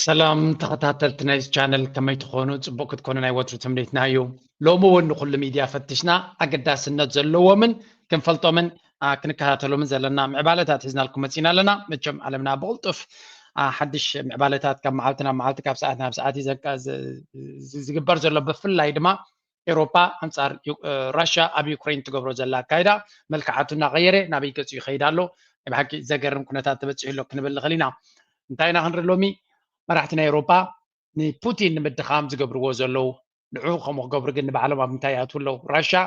ሰላም ተኸታተልቲ ናይዚ ቻነል፣ ከመይ ትኾኑ? ጽቡቕ ክትኮኑ ናይ ወትሩ ትምኒትና እዩ። ሎሚ እውን ንኹሉ ሚድያ ፈትሽና፣ ኣገዳስነት ዘለዎምን ክንፈልጦምን ክንከታተሎምን ዘለና ምዕባለታት ሒዝናልኩም መጺና ኣለና። መቸም ዓለምና ብቕልጡፍ ሓድሽ ምዕባለታት ካብ መዓልቲ ናብ መዓልቲ፣ ካብ ሰዓት ናብ ሰዓት እዩ ዝግበር ዘሎ። ብፍላይ ድማ ኤሮፓ ኣንጻር ራሽያ ኣብ ዩክሬን ትገብሮ ዘላ ኣካይዳ መልክዓቱ እናቐየረ ናበይ ገጹ ይኸይድ ኣሎ? ናይ ብሓቂ ዘገርም ኩነታት ተበጺሑ ኣሎ ክንብል ንኽእል ኢና። እንታይ ኢና ክንርኢ ሎሚ? መራሕቲ ናይ ኤሮፓ ንፑቲን ንምድኻም ዝገብርዎ ዘለዉ፣ ንዑ ከምኡ ክገብሩ ግን ንባዕሎም ኣብ ምንታይ ይኣትዉ ኣለዉ? ራሽያ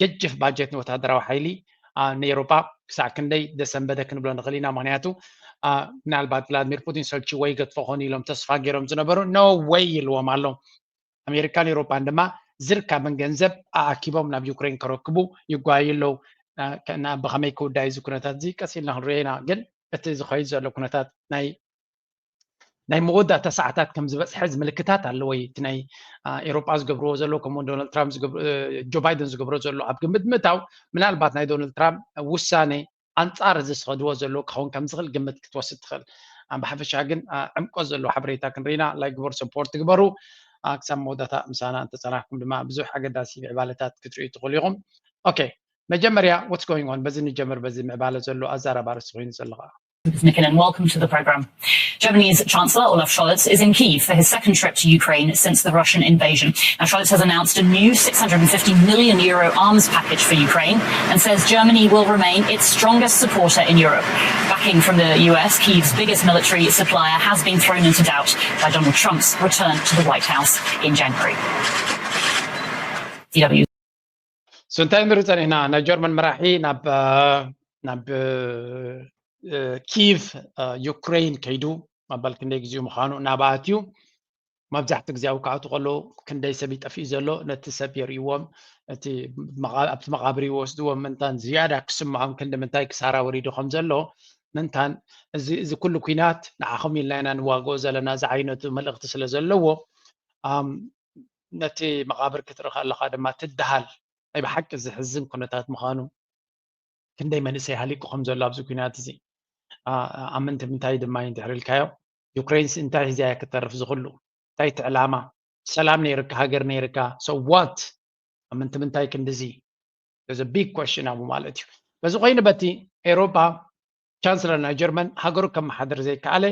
ገጅፍ ባጀት ንወታደራዊ ሓይሊ ንኤሮፓ ክሳዕ ክንደይ ዘሰንበደ ክንብሎ ንኽእል ኢና። ምክንያቱ ምናልባት ቭላድሚር ፑቲን ሰልችዎ ይገድፎ ኾን ኢሎም ተስፋ ገይሮም ዝነበሩ፣ ኖ ወይ ኢልዎም ኣሎ። ኣሜሪካን ኤሮፓን ድማ ዝርካብን ገንዘብ ኣኣኪቦም ናብ ዩክሬን ከረክቡ ይጓዩ ኣለዉ። ብኸመይ ክውዳእ እዚ ኩነታት እዚ ቀስ ኢልና ክንሪኦ ኢና። ግን እቲ ዝኸይድ ዘሎ ኩነታት ናይ ናይ መወዳእታ ሰዓታት ከም ዝበፅሐ ምልክታት ኣለዎ። እቲ ናይ ኤሮጳ ዝገብርዎ ዘሎ፣ ከምኡ ዶናልድ ትራምፕ ጆ ባይደን ዝገብሮ ዘሎ ኣብ ግምት ምእታው፣ ምናልባት ናይ ዶናልድ ትራምፕ ውሳነ ኣንፃር እዚ ዝኸድዎ ዘሎ ክኸውን ከም ዝኽእል ግምት ክትወስድ ትኽእል። ብሓፈሻ ግን ዕምቆት ዘለዎ ሓበሬታ ክንርኢና ላይክ ግበሩ፣ ሰፖርት ግበሩ። ክሳብ መወዳእታ ምሳና እንተፀናሕኩም ድማ ብዙሕ ኣገዳሲ ምዕባለታት ክትርእዩ ትኽእሉ ኢኹም። ኦኬ፣ መጀመርያ what's going on፣ በዚ ንጀምር። በዚ ምዕባለ ዘሎ ኣዛራቢ ኣርእስቲ ኮይኑ ዘሎ ከዓ Mikkonen, welcome to the programme. Germany's Chancellor Olaf Scholz is in Kyiv for his second trip to Ukraine since the Russian invasion. Now, Scholz has announced a new six hundred and fifty million euro arms package for Ukraine and says Germany will remain its strongest supporter in Europe. Backing from the U S, Kyiv's biggest military supplier has been thrown into doubt by Donald Trump's return to the White House in January. So እንታይ ንርኢ ጸኒሕና? ናይ ጀርመን መራሒ ናብ ናብ ኪቭ ዩክሬን ከይዱ፣ መበል ክንደይ ግዜኡ ምዃኑ እናበኣት እዩ። መብዛሕትኡ ግዜ ኣብ ክኣቱ ከለዉ ክንደይ ሰብ ይጠፍእ ዘሎ ነቲ ሰብ የርእይዎም፣ እቲ ኣብቲ መቓብር ይወስድዎም፣ ምንታን ዝያዳ ክስምዖም ክንዲ ምንታይ ክሳራ ወሪዱ ከም ዘሎ ምንታን። እዚ ኩሉ ኲናት ንዓኹም ኢልና ኢና ንዋግኦ ዘለና ዝዓይነቱ መልእኽቲ ስለ ዘለዎ፣ ነቲ መቓብር ክትርኢ ከለኻ ድማ ትደሃል። ናይ ብሓቂ ዘሕዝን ኩነታት ምዃኑ፣ ክንደይ መንእሰይ ሃሊቁ ከም ዘሎ ኣብዚ ኩናት እዚ። ኣመንቲ ምንታይ ድማ እዩ እንድሕር ኢልካዮ፣ ዩክሬንስ እንታይ ሒዛ እያ ክትተርፍ? ዝኽሉ እንታይ እቲ ዕላማ? ሰላም ነይርካ፣ ሃገር ነይርካ፣ so what? ኣመንቲ ምንታይ ክንድዚ? There's a big question ኣብኡ ማለት እዩ። በዚ ኮይኑ በቲ ኤሮፓ ቻንስለር ናይ ጀርመን ሃገሩ ከመሓድር ዘይከኣለ፣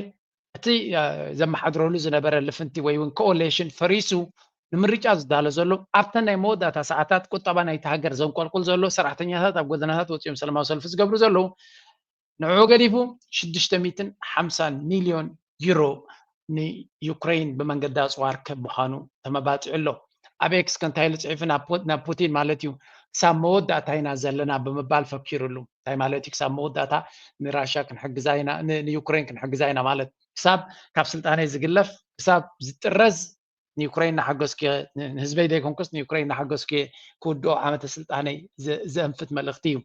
እቲ ዘመሓድረሉ ዝነበረ ልፍንቲ ወይ እውን ኮኦሌሽን ፈሪሱ ንምርጫ ዝዳሎ ዘሎ ኣብተን ናይ መወዳእታ ሰዓታት ቁጠባ ናይቲ ሃገር ዘንቆልቁል ዘሎ፣ ሰራሕተኛታት ኣብ ጎደናታት ወፂኦም ሰላማዊ ሰልፊ ዝገብሩ ዘለዉ፣ ንዕኡ ገዲፉ ሽዱሽተ ሚእትን ሓምሳን ሚልዮን ዩሮ ንዩክሬን ብመንገዲ ኣፅዋር ክህብ ምዃኑ ተመባፂዑ ኣሎ። ኣብ ኤክስ ከ እንታይ ኢሉ ፅሒፉ? ናብ ፑቲን ማለት እዩ፣ ክሳብ መወዳእታ ኢና ዘለና ብምባል ፈኪሩሉ። እንታይ ማለት እዩ? ክሳብ መወዳእታ ንራሽያ ክንሕግዛ ኢና፣ ንዩክሬን ክንሕግዛ ኢና ማለት ክሳብ ካብ ስልጣነይ ዝግለፍ፣ ክሳብ ዝጥረዝ ንዩክሬን እናሓገዝኩ፣ ንህዝበይ ዘይኮንኩስ ንዩክሬን እናሓገዝኩ ክውድኦ ዓመተ ስልጣነይ ዘንፍት መልእኽቲ እዩ።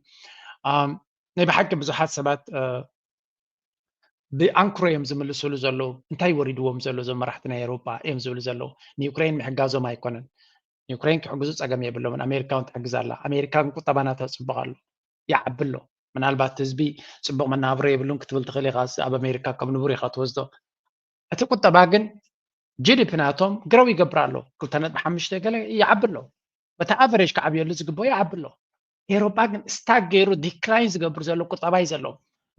ናይ ብሓቂ ብዙሓት ሰባት ብኣንክሮ እዮም ዝምልስሉ ዘለዉ። እንታይ ወሪድዎም ዘሎ እዞም መራሕቲ ናይ ኤውሮጳ እዮም ዝብሉ ዘለዉ። ንዩክሬን ምሕጋዞም ኣይኮነን። ንዩክሬን ክሕግዙ ጸገም የብሎምን። ኣሜሪካ እውን ትሕግዝ ኣላ። ኣሜሪካ ግን ቁጠባና ተጽብቕ ኣሎ፣ ይዓቢ ኣሎ። ምናልባት ህዝቢ ጽቡቕ መናብሮ የብሉን ክትብል ትኽእል ኢኻ። ኣብ ኣሜሪካ ከም ንቡር ኢኻ ትወስዶ። እቲ ቁጠባ ግን ጂ ዲ ፒ ናቶም ግረው ይገብር ኣሎ። ክልተ ነጥቢ ሓሙሽተ ገለ ይዓቢ ኣሎ። በቲ ኣቨሬጅ ክዓብየሉ ዝግበኦ ይዓቢ ኣሎ። ኤውሮጳ ግን ስታክ ገይሩ ዲክላይን ዝገብር ዘሎ ቁጠባ እዩ ዘሎ።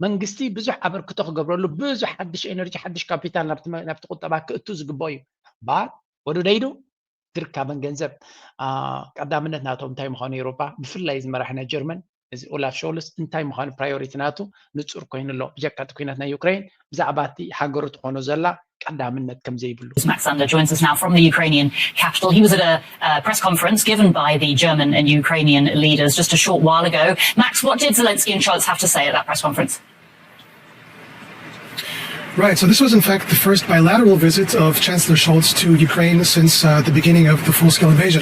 መንግስቲ ብዙሕ ኣበርክቶ ክገብረሉ፣ ብዙሕ ሓድሽ ኤነርጂ፣ ሓድሽ ካፒታል ናብቲ ቁጠባ ክእቱ ዝግበኦ እዩ። ባት ወዱ ደይዱ ድርካበን ገንዘብ ቀዳምነት ናቶም እንታይ ምዃኑ ኤውሮጳ፣ ብፍላይ እዚ መራሒ ናይ ጀርመን እዚ ኦላፍ ሾልስ እንታይ ምዃኑ ፕራዮሪቲ ናቱ ንጹር ኮይኑ ኣሎ። ብጀካ እቲ ኩናት ናይ ዩክሬን ብዛዕባ እቲ ሃገሩ ትኾኖ ዘላ ቀዳምነት ከም ዘይብሉ። Max Sander joins us now from the Ukrainian capital. He was at a uh, press conference given by the German and Ukrainian leaders just a short while ago. Max, what did Zelensky and Scholz have to say at that press conference? Right, so this was in fact the first bilateral visit of Chancellor Scholz to Ukraine since uh, the beginning of the full scale invasion.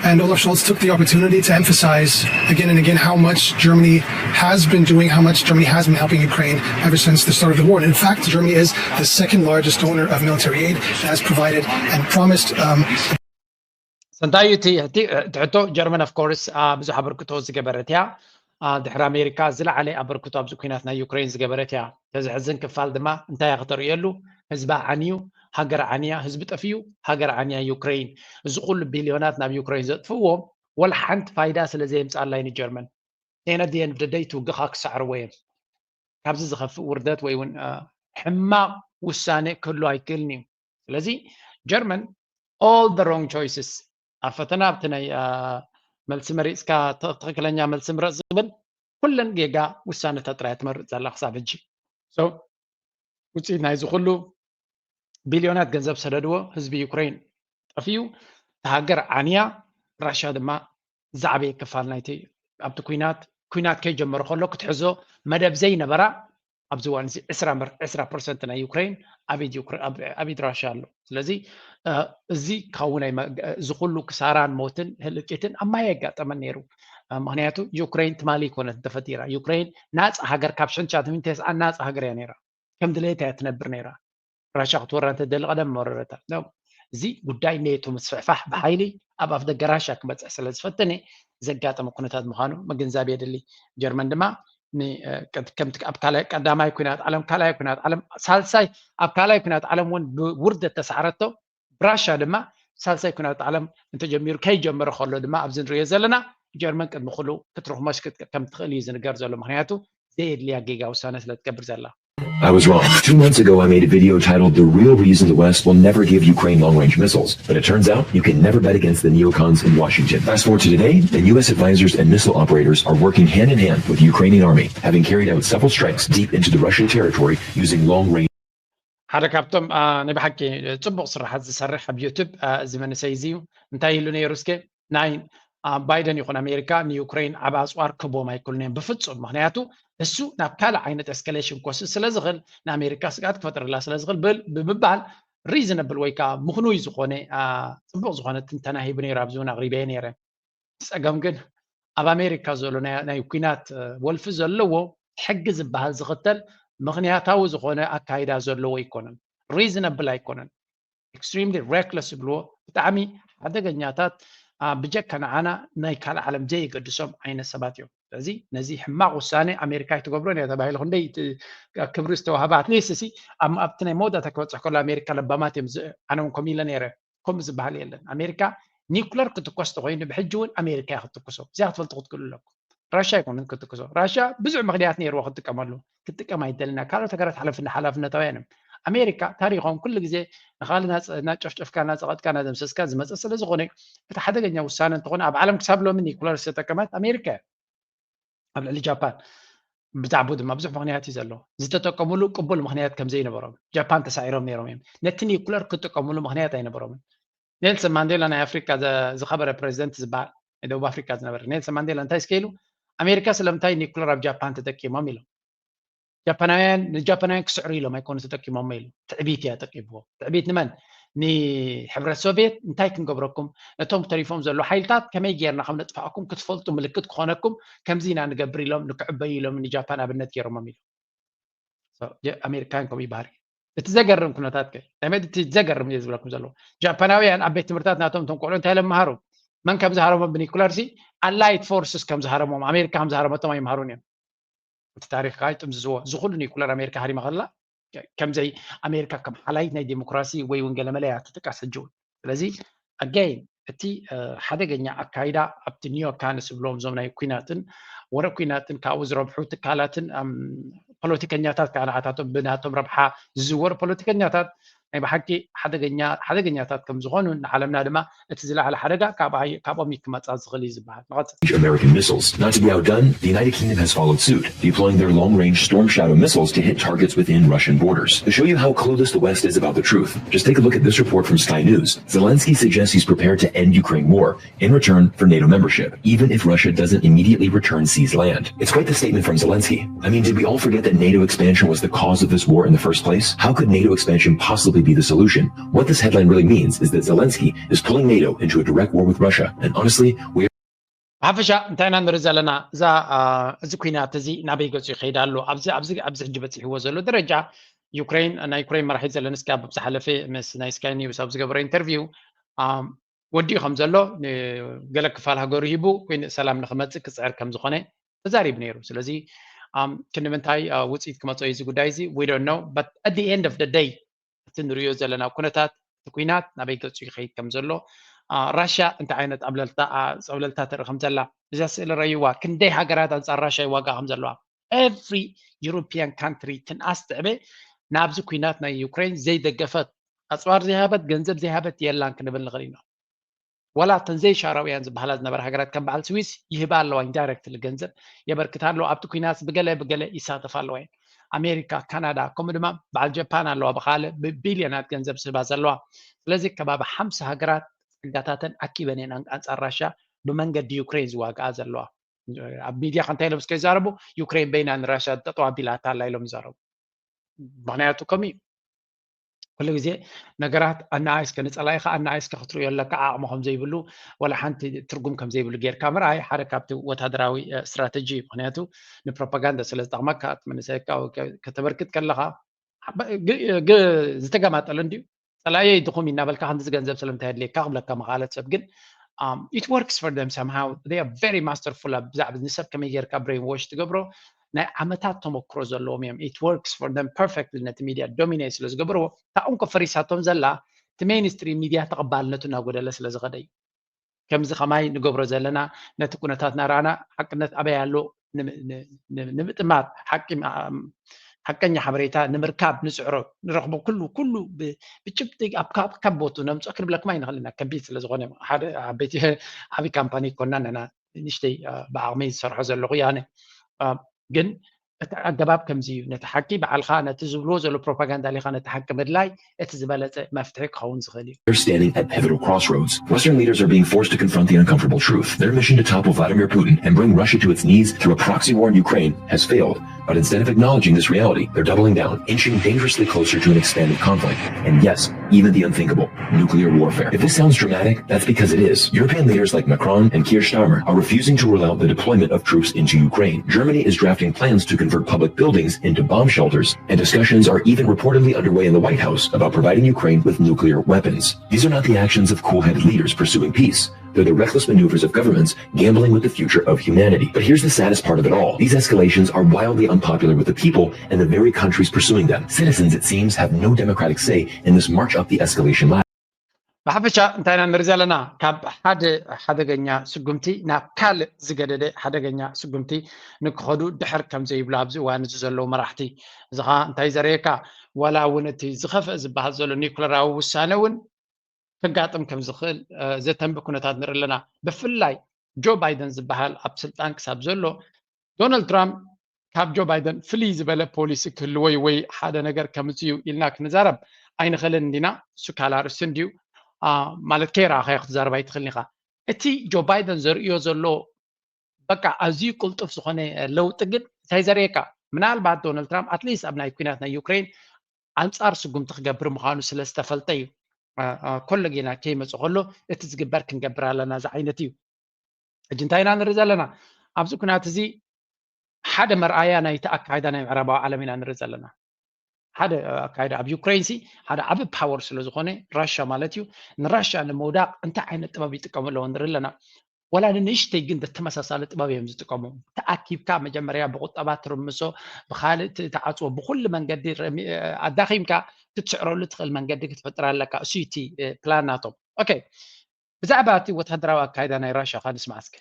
And Olaf Scholz took the opportunity to emphasize again and again how much Germany has been doing, how much Germany has been helping Ukraine ever since the start of the war. And in fact, Germany is the second largest donor of military aid and has provided and promised. Um, ሰንታዩ እቲ ሕቶ፣ ጀርመን of course ብዙሕ ኣበርክቶ ዝገበረት እያ። ድሕሪ ኣሜሪካ ዝለዓለ ኣበርክቶ ኣብዚ ኩናት ናይ ዩክሬን ዝገበረት እያ። ተዘሕዝን ክፋል ድማ እንታይ እያ ከተርእየሉ? ህዝባ ዓንዩ፣ ሃገር ዓንያ፣ ህዝቢ ጠፍዩ፣ ሃገር ዓንያ ዩክሬን። እዚ ኩሉ ቢልዮናት ናብ ዩክሬን ዘጥፍዎም ወላ ሓንቲ ፋይዳ ስለ ዘየምጻኣላ እዩ ንጀርመን። Then at the end of the day ትውግኻ ክሰዕርዎ እዮም። ካብዚ ዝኸፍእ ውርደት ወይ እውን ሕማቕ ውሳነ ክህሉ ኣይክእልን እዩ። ስለዚ ጀርመን all the wrong choices ኣብ ፈተና ኣብቲ ናይ መልሲ መሪፅካ ትኽክለኛ መልሲ ምረፅ ዝብል ኩለን ጌጋ ውሳነታት ጥራይ ትመርፅ ዘላ ክሳብ ሕጂ። ውፅኢት ናይዚ ኩሉ ቢልዮናት ገንዘብ ሰደድዎ ህዝቢ ዩክሬን ጠፍዩ፣ ተሃገር ዓንያ፣ ራሽያ ድማ ዝዓበየ ክፋል ናይቲ ኣብቲ ኩናት ኩናት ከይጀመረ ከሎ ክትሕዞ መደብ ዘይነበራ ኣብዚ እዋን እዚ ዕስራ ፐርሰንት ናይ ዩክሬን ኣብ ኢድ ራሽያ ኣሎ። ስለዚ እዚ ክኸውን እዚ ኩሉ ክሳራን ሞትን ህልቂትን ኣብ ማይ ኣጋጠመን ነይሩ። ምክንያቱ ዩክሬን ትማሊ ይኮነት እንተፈጢራ። ዩክሬን ናፃ ሃገር ካብ ሽሕን ትሽዓተ ሚእትን ተስዓን ናፃ ሃገር እያ ነይራ። ከም ድሌት እያ ትነብር ነይራ። ራሻ ክትወራ እንተደሊ ቀደም መወረረታ። እዚ ጉዳይ ኔቶ ምስፍሕፋሕ ብሓይሊ ኣብ ኣፍ ደገ ራሻ ክመፅእ ስለ ዝፈተነ ዘጋጠመ ኩነታት ምዃኑ ምግንዛብ የድሊ። ጀርመን ድማ ኣብ ካልኣይ ቀዳማይ ኩናት ዓለም ካልኣይ ኩናት ዓለም ሳልሳይ ኣብ ካልኣይ ኩናት ዓለም እውን ብውርደት ተሳዕረቶ። ብራሻ ድማ ሳልሳይ ኩናት ዓለም እንተጀሚሩ ከይጀመረ ከሎ ድማ ኣብዚ ንሪኦ ዘለና ጀርመን ቅድሚ ኩሉ ክትርኽሞሽ ከም ትኽእል እዩ ዝንገር ዘሎ። ምክንያቱ ዘየድልያ ጌጋ ውሳነ ስለ ትገብር ዘላ። I was wrong. Two months ago, I made a video titled The Real Reason the West Will Never Give Ukraine Long-Range Missiles, but it turns out you can never bet against the neocons in Washington. Fast forward to today, and U S advisors and missile operators are working hand in hand with the Ukrainian army, having carried out several strikes deep into the Russian territory using long-range. ሓደ ካብቶም ናይ ብሓቂ ፅቡቅ ስራሓት ዝሰርሕ ኣብ ዩቱብ እዚ መንእሰይ እዚ እዩ። እንታይ ኢሉ ነይሩ እስከ ናይ ባይደን ይኹን ኣሜሪካ ንዩክሬን ዓብ ኣፅዋር ክቦም ኣይክእሉን እዮም ብፍፁም። ምክንያቱ እሱ ናብ ካልእ ዓይነት ኤስካሌሽን ክወስድ ስለ ዝኽእል ንኣሜሪካ ስግኣት ክፈጥረላ ስለ ዝኽእል ብምባል ሪዝነብል ወይ ከዓ ምኽኑይ ዝኾነ ፅቡቅ ዝኾነ ትንተና ሂቡ ነይሩ። ኣብዚ እውን ኣቅሪበየ ነይረ። ጸገም ግን ኣብ ኣሜሪካ ዘሎ ናይ ኩናት ወልፊ ዘለዎ ሕጊ ዝበሃል ዝኽተል ምኽንያታዊ ዝኾነ ኣካይዳ ዘለዎ ኣይኮነን። ሪዝነብል ኣይኮነን። ኤክስትሪምሊ ሬክለስ ዝብልዎ ብጣዕሚ ሓደገኛታት ብጀካ ንዓና ናይ ካልእ ዓለም ዘየገድሶም ዓይነት ሰባት እዮም። ስለዚ ነዚ ሕማቕ ውሳነ ኣሜሪካ ኣይትገብሮን እያ ተባሂሉ ክንደይ ክብሪ ዝተዋህባ ኣትሊስት ሲ ኣብቲ ናይ መወዳእታ ክበፅሕ ከሎ ኣሜሪካ ለባማት እዮም። ኣነ እውን ከምኡ ኢለ ነይረ። ከምኡ ዝበሃል የለን። ኣሜሪካ ኒኩለር ክትኮስ ተኮይኑ ብሕጂ እውን ኣሜሪካ እያ ክትትኩሶ። እዚኣ ክትፈልጡ ክትክእሉ ኣለኩም። ራሽያ ኣይኮነን ክትትኩሶ። ራሽያ ብዙሕ ምክንያት ነይርዎ ክትጥቀመሉ። ክትጥቀም ኣይደልና። ካልኦት ሃገራት ሓለፍና ሓላፍነታውያን እዮም። ኣሜሪካ ታሪኾም ኩሉ ግዜ ንኻልእ እናጨፍጨፍካ እናፀቐጥካ እናደምሰስካ ዝመፀ ስለ ዝኾነ እቲ ሓደገኛ ውሳነ እንተኾነ ኣብ ዓለም ክሳብ ሎሚ ኒኩለር ዝተጠቀመት ኣሜሪካ እያ። ኣብ ልዕሊ ጃፓን ብዛዕባኡ ድማ ብዙሕ ምኽንያት እዩ ዘሎ። ዝተጠቀሙሉ ቅቡል ምኽንያት ከም ዘይነበሮም ጃፓን ተሳዒሮም ነይሮም እዮም። ነቲ ኒኩለር ክጥቀሙሉ ምኽንያት ኣይነበሮምን። ኔልሰን ማንዴላ ናይ ኣፍሪካ ዝኸበረ ፕሬዚደንት ዝበሃል ናይ ደቡብ ኣፍሪካ ዝነበረ ኔልሰን ማንዴላ እንታይ እስከ ኢሉ ኣሜሪካ ስለምንታይ ኒኩለር ኣብ ጃፓን ተጠቂሞም ኢሎም። ጃፓናውያን ንጃፓናውያን ክስዕሩ ኢሎም ኣይኮኑ ተጠቂሞሞ ኢሉ። ትዕቢት እያ ጠቂምዎ። ትዕቢት ንመን? ንሕብረት ሶቪየት እንታይ ክንገብረኩም ነቶም ተሪፎም ዘለዉ ሓይልታት ከመይ ጌርና ከም ነጥፍኣኩም ክትፈልጡ ምልክት ክኾነኩም ከምዚ ኢና ንገብር ኢሎም ንክዕበዩ ኢሎም ንጃፓን ኣብነት ገይሮሞም ኢሉ። ኣሜሪካን ከምኡ ይበሃል። እቲ ዘገርም ኩነታት ከ ናይ መድ እቲ ዘገርም እየ ዝብለኩም ዘለዉ ጃፓናውያን ኣብ ቤት ትምህርታት ናቶም እቶም ቆልዑ እንታይ ኢሎም መሃሩ? መን ከም ዝሃረሞም ብኒኩለር ሲ ኣላይት ፎርስስ ከም ዝሃረሞም ኣሜሪካ ከም ዝሃረመቶም ኣይምሃሩን እዮም። እቲ ታሪክ ከዓ ይጥምዝዝዎ። እዚ ኩሉ ኒኩለር ኣሜሪካ ሃሪማ ከላ ከምዘይ ኣሜሪካ ከም ሓላይት ናይ ዴሞክራሲ ወይ እውን ገለመለ እያ ትጥቀስ ሕጂ እውን። ስለዚ ኣገይን እቲ ሓደገኛ ኣካይዳ ኣብቲ ኒዮካንስ ዝብሎም እዞም ናይ ኩናትን ወረ ኩናትን ካብኡ ዝረብሑ ትካላትን ፖለቲከኛታት ከዓ ንዓታቶም ብናቶም ረብሓ ዝዝወሩ ፖለቲከኛታት ናይ ብሓቂ ሓደገኛ ሓደገኛታት ከም ዝኾኑ ንዓለምና ድማ እቲ ዝለዓለ ሓደጋ ካብኦም እዩ ክመፃ ዝኽእል እዩ ዝበሃል። ንቐፅል። American missiles. Not to be outdone, the United Kingdom has followed suit, deploying their long-range Storm Shadow missiles to hit targets within Russian borders. To show you how clueless the West is about the truth, just take a look at this report from Sky News. Zelensky suggests he's prepared to end Ukraine war in return for NATO membership, even if Russia doesn't immediately return seized land. It's quite the statement from Zelensky. I mean, did we all forget that NATO expansion was the cause of this war in the first place? How could NATO expansion possibly be the solution? What this headline really means is that Zelensky is pulling NATO into a direct war with Russia, and honestly, we ብሓፈሻ እንታይ ኢና ንርኢ ዘለና? እዛ እዚ ኩናት እዚ ናበይ ገፁ ይኸይድ ኣሎ? ኣብዚ ኣብዚ ኣብዚ ሕጂ በፂሕዎ ዘሎ ደረጃ ዩክሬን ናይ ዩክሬን መራሒ ዘለንስኪ ኣብ ዝሓለፈ ምስ ናይ ስካይ ኒውስ ኣብ ዝገበረ ኢንተርቪው ወዲኡ ከም ዘሎ ገለ ክፋል ሃገሩ ሂቡ ኮይኑ ሰላም ንክመፅእ ክፅዕር ከም ዝኾነ ተዛሪቡ ነይሩ። ስለዚ ክንዲ ምንታይ ውፅኢት ክመፅኦ እዩ እዚ ጉዳይ እዚ we don't know, but at the end of the day እቲ ንሪኦ ዘለና ኩነታት እቲ ኩናት ናበይ ገፁ ይኸይድ ከም ዘሎ፣ ራሽያ እንታይ ዓይነት ጸብለልታ ተርኢ ከም ዘላ እዛ ስእሊ ረይዋ፣ ክንደይ ሃገራት ኣንጻር ራሽያ ይዋጋ ከም ዘለዋ። Every European country ትንኣስ ትዕበ ናብዚ ኩናት ናይ ዩክሬን ዘይደገፈት፣ ኣጽዋር ዘይሃበት፣ ገንዘብ ዘይሃበት የላን ክንብል ንኽእል ኢና። ዋላ እተን ዘይሻራውያን ዝበሃላ ዝነበራ ሃገራት ከም በዓል ስዊስ ይህባ ኣለዋ፣ ኢንዳይረክትሊ ገንዘብ የበርክታ ኣለዋ። ኣብቲ ኩናት ብገለ ብገለ ይሳተፋ ኣለዋ እየን። ኣሜሪካ፣ ካናዳ፣ ከምኡ ድማ በዓል ጀፓን ኣለዋ ብኻልእ ብቢልዮናት ገንዘብ ዝህባ ዘለዋ። ስለዚ ከባቢ ሓምሳ ሃገራት ጸጋታተን ኣኪበን እየን ኣንጻር ራሽያ ብመንገዲ ዩክሬን ዝዋግኣ ዘለዋ። ኣብ ሚድያ ከ እንታይ ኢሎም እስከ ይዛረቡ? ዩክሬን በይና ንራሽያ ጠጠው ኣቢላታ ኣላ ኢሎም ይዛረቡ። ምክንያቱ ከምኡ እዩ። ኩሉ ግዜ ነገራት ኣናኣይስከ ንጸላኢኻ ኣናኣይስከ ክትርእዮ ኣለካ። ዓቕሚ ከም ዘይብሉ ዋላ ሓንቲ ትርጉም ከም ዘይብሉ ጌርካ ምርኣይ ሓደ ካብቲ ወታደራዊ ስትራተጂ እዩ። ምክንያቱ ንፕሮፓጋንዳ ስለ ዝጠቕመካ እቲ መንእሰይካ ከተበርክት ከለኻ ዝተገማጠለ እንድዩ። ጸላእየይ ድኹም እናበልካ ከምዚ ገንዘብ ስለምንታይ ኣድልየካ ክብለካ መኻለት ሰብ ግን it works for them somehow. They are very masterful ኣብ ብዛዕባ ንሰብ ከመይ ጌርካ brainwash ትገብሮ ናይ ዓመታት ተመክሮ ዘለዎም እዮም። It works for them perfectly ነቲ ሚድያ ዶሚኔት ስለ ዝገብርዎ። እታ እንኮ ፈሪሳቶም ዘላ እቲ ሜይንስትሪም ሚድያ ተቐባልነቱ እናጎደለ ስለ ዝኸደ እዩ። ከምዚ ከማይ ንገብሮ ዘለና ነቲ ኩነታት እናረኣና ሓቅነት ኣበይ ኣሎ ንምጥማት ሓቀኛ ሓበሬታ ንምርካብ ንፅዕሮ ንረኽቦ ኩሉ ኩሉ ብጭብጢ ካብ ቦቱ ነምፅኦ ክንብለኩም ኣይንኽእል ኢና። ከቢድ ስለ ዝኾነ ሓደ ዓበይቲ ዓብዪ ካምፓኒ ኮና ነና ንእሽተይ ብዓቕመይ ዝሰርሖ ዘለኹ ያነ ግን እቲ ኣገባብ ከምዚ እዩ። ነቲ ሓቂ በዓልኻ ነቲ ዝብልዎ ዘሎ ፕሮፓጋንዳ ሊኻ ነቲ ሓቂ ምድላይ እቲ ዝበለፀ መፍትሒ ክኸውን ዝኽእል እዩ። They're standing at pivotal crossroads. Western leaders are being forced to confront the uncomfortable truth. Their mission to topple Vladimir Putin and bring Russia to its knees through a proxy war in Ukraine has failed. But instead of acknowledging this reality, they're doubling down, inching dangerously closer to an expanded conflict. And yes, even the unthinkable, nuclear warfare. If this sounds dramatic, that's because it is. European leaders like Macron and Keir Starmer are refusing to rule out the deployment of troops into Ukraine. Germany is drafting plans to convert public buildings into bomb shelters, and discussions are even reportedly underway in the White House about providing Ukraine with nuclear weapons. These are not the actions of cool-headed leaders pursuing peace. They're the reckless maneuvers of governments gambling with the future of humanity. But here's the saddest part of it all. These escalations are wildly unpopular with the people and the very countries pursuing them. Citizens, it seems, have no democratic say in this march up the escalation ladder. ብሓፈሻ እንታይ ኢና ንርኢ ዘለና? ካብ ሓደ ሓደገኛ ስጉምቲ ናብ ካልእ ዝገደደ ሓደገኛ ስጉምቲ ንክኸዱ ድሕር ከም ዘይብሉ ኣብዚ እዋን እዚ ዘለዉ መራሕቲ እዚ ከዓ እንታይ ዘርእየካ? ዋላ እውን እቲ ዝኸፍአ ዝበሃል ዘሎ ኒኩለራዊ ውሳነ እውን ከጋጥም ከም ዝኽእል ዘተንቢ ኩነታት ንርኢ ኣለና። ብፍላይ ጆ ባይደን ዝበሃል ኣብ ስልጣን ክሳብ ዘሎ ዶናልድ ትራምፕ ካብ ጆ ባይደን ፍልይ ዝበለ ፖሊሲ ክህልዎ እዩ ወይ ሓደ ነገር ከምፅእ እዩ ኢልና ክንዛረብ ኣይንኽእልን እንዲና። እሱ ካልእ ኣርእስቲ እንድዩ። ማለት ከይረኣኻዮ ክትዛረብ ኣይትኽእልን ኢኻ። እቲ ጆ ባይደን ዘርእዮ ዘሎ በቃ ኣዝዩ ቅልጡፍ ዝኾነ ለውጢ ግን እንታይ ዘርእየካ? ምናልባት ዶናልድ ትራምፕ ኣትሊስት ኣብ ናይ ኩናት ናይ ዩክሬን ኣንጻር ስጉምቲ ክገብር ምዃኑ ስለ ዝተፈልጠ እዩ። ኮሎ ጌና ከይመጽእ ከሎ እቲ ዝግበር ክንገብር ኣለና ዝዓይነት እዩ። ሕጂ እንታይ ኢና ንርኢ ዘለና? ኣብዚ ኩናት እዚ ሓደ መርኣያ ናይቲ ኣካይዳ ናይ ምዕራባዊ ዓለም ኢና ንርኢ ዘለና። ሓደ ኣካይዳ ኣብ ዩክሬን ሲ ሓደ ዓቢ ፓወር ስለ ዝኾነ ራሻ ማለት እዩ። ንራሻ ንምውዳቕ እንታይ ዓይነት ጥበብ ይጥቀሙ ኣለዎ ንርኢ ኣለና። ወላ ንንእሽተይ ግን ተመሳሳሊ ጥበብ እዮም ዝጥቀሙ። ተኣኪብካ መጀመርያ ብቁጠባ ትርምሶ፣ ብካልእ ትዓፅዎ፣ ብኩሉ መንገዲ ኣዳኺምካ ክትስዕረሉ ትኽእል መንገዲ ክትፈጥር ኣለካ። እሱ እቲ ፕላን ናቶም። ኦኬ፣ ብዛዕባ እቲ ወታደራዊ ኣካይዳ ናይ ራሻ ካ ንስማዕ እስከ።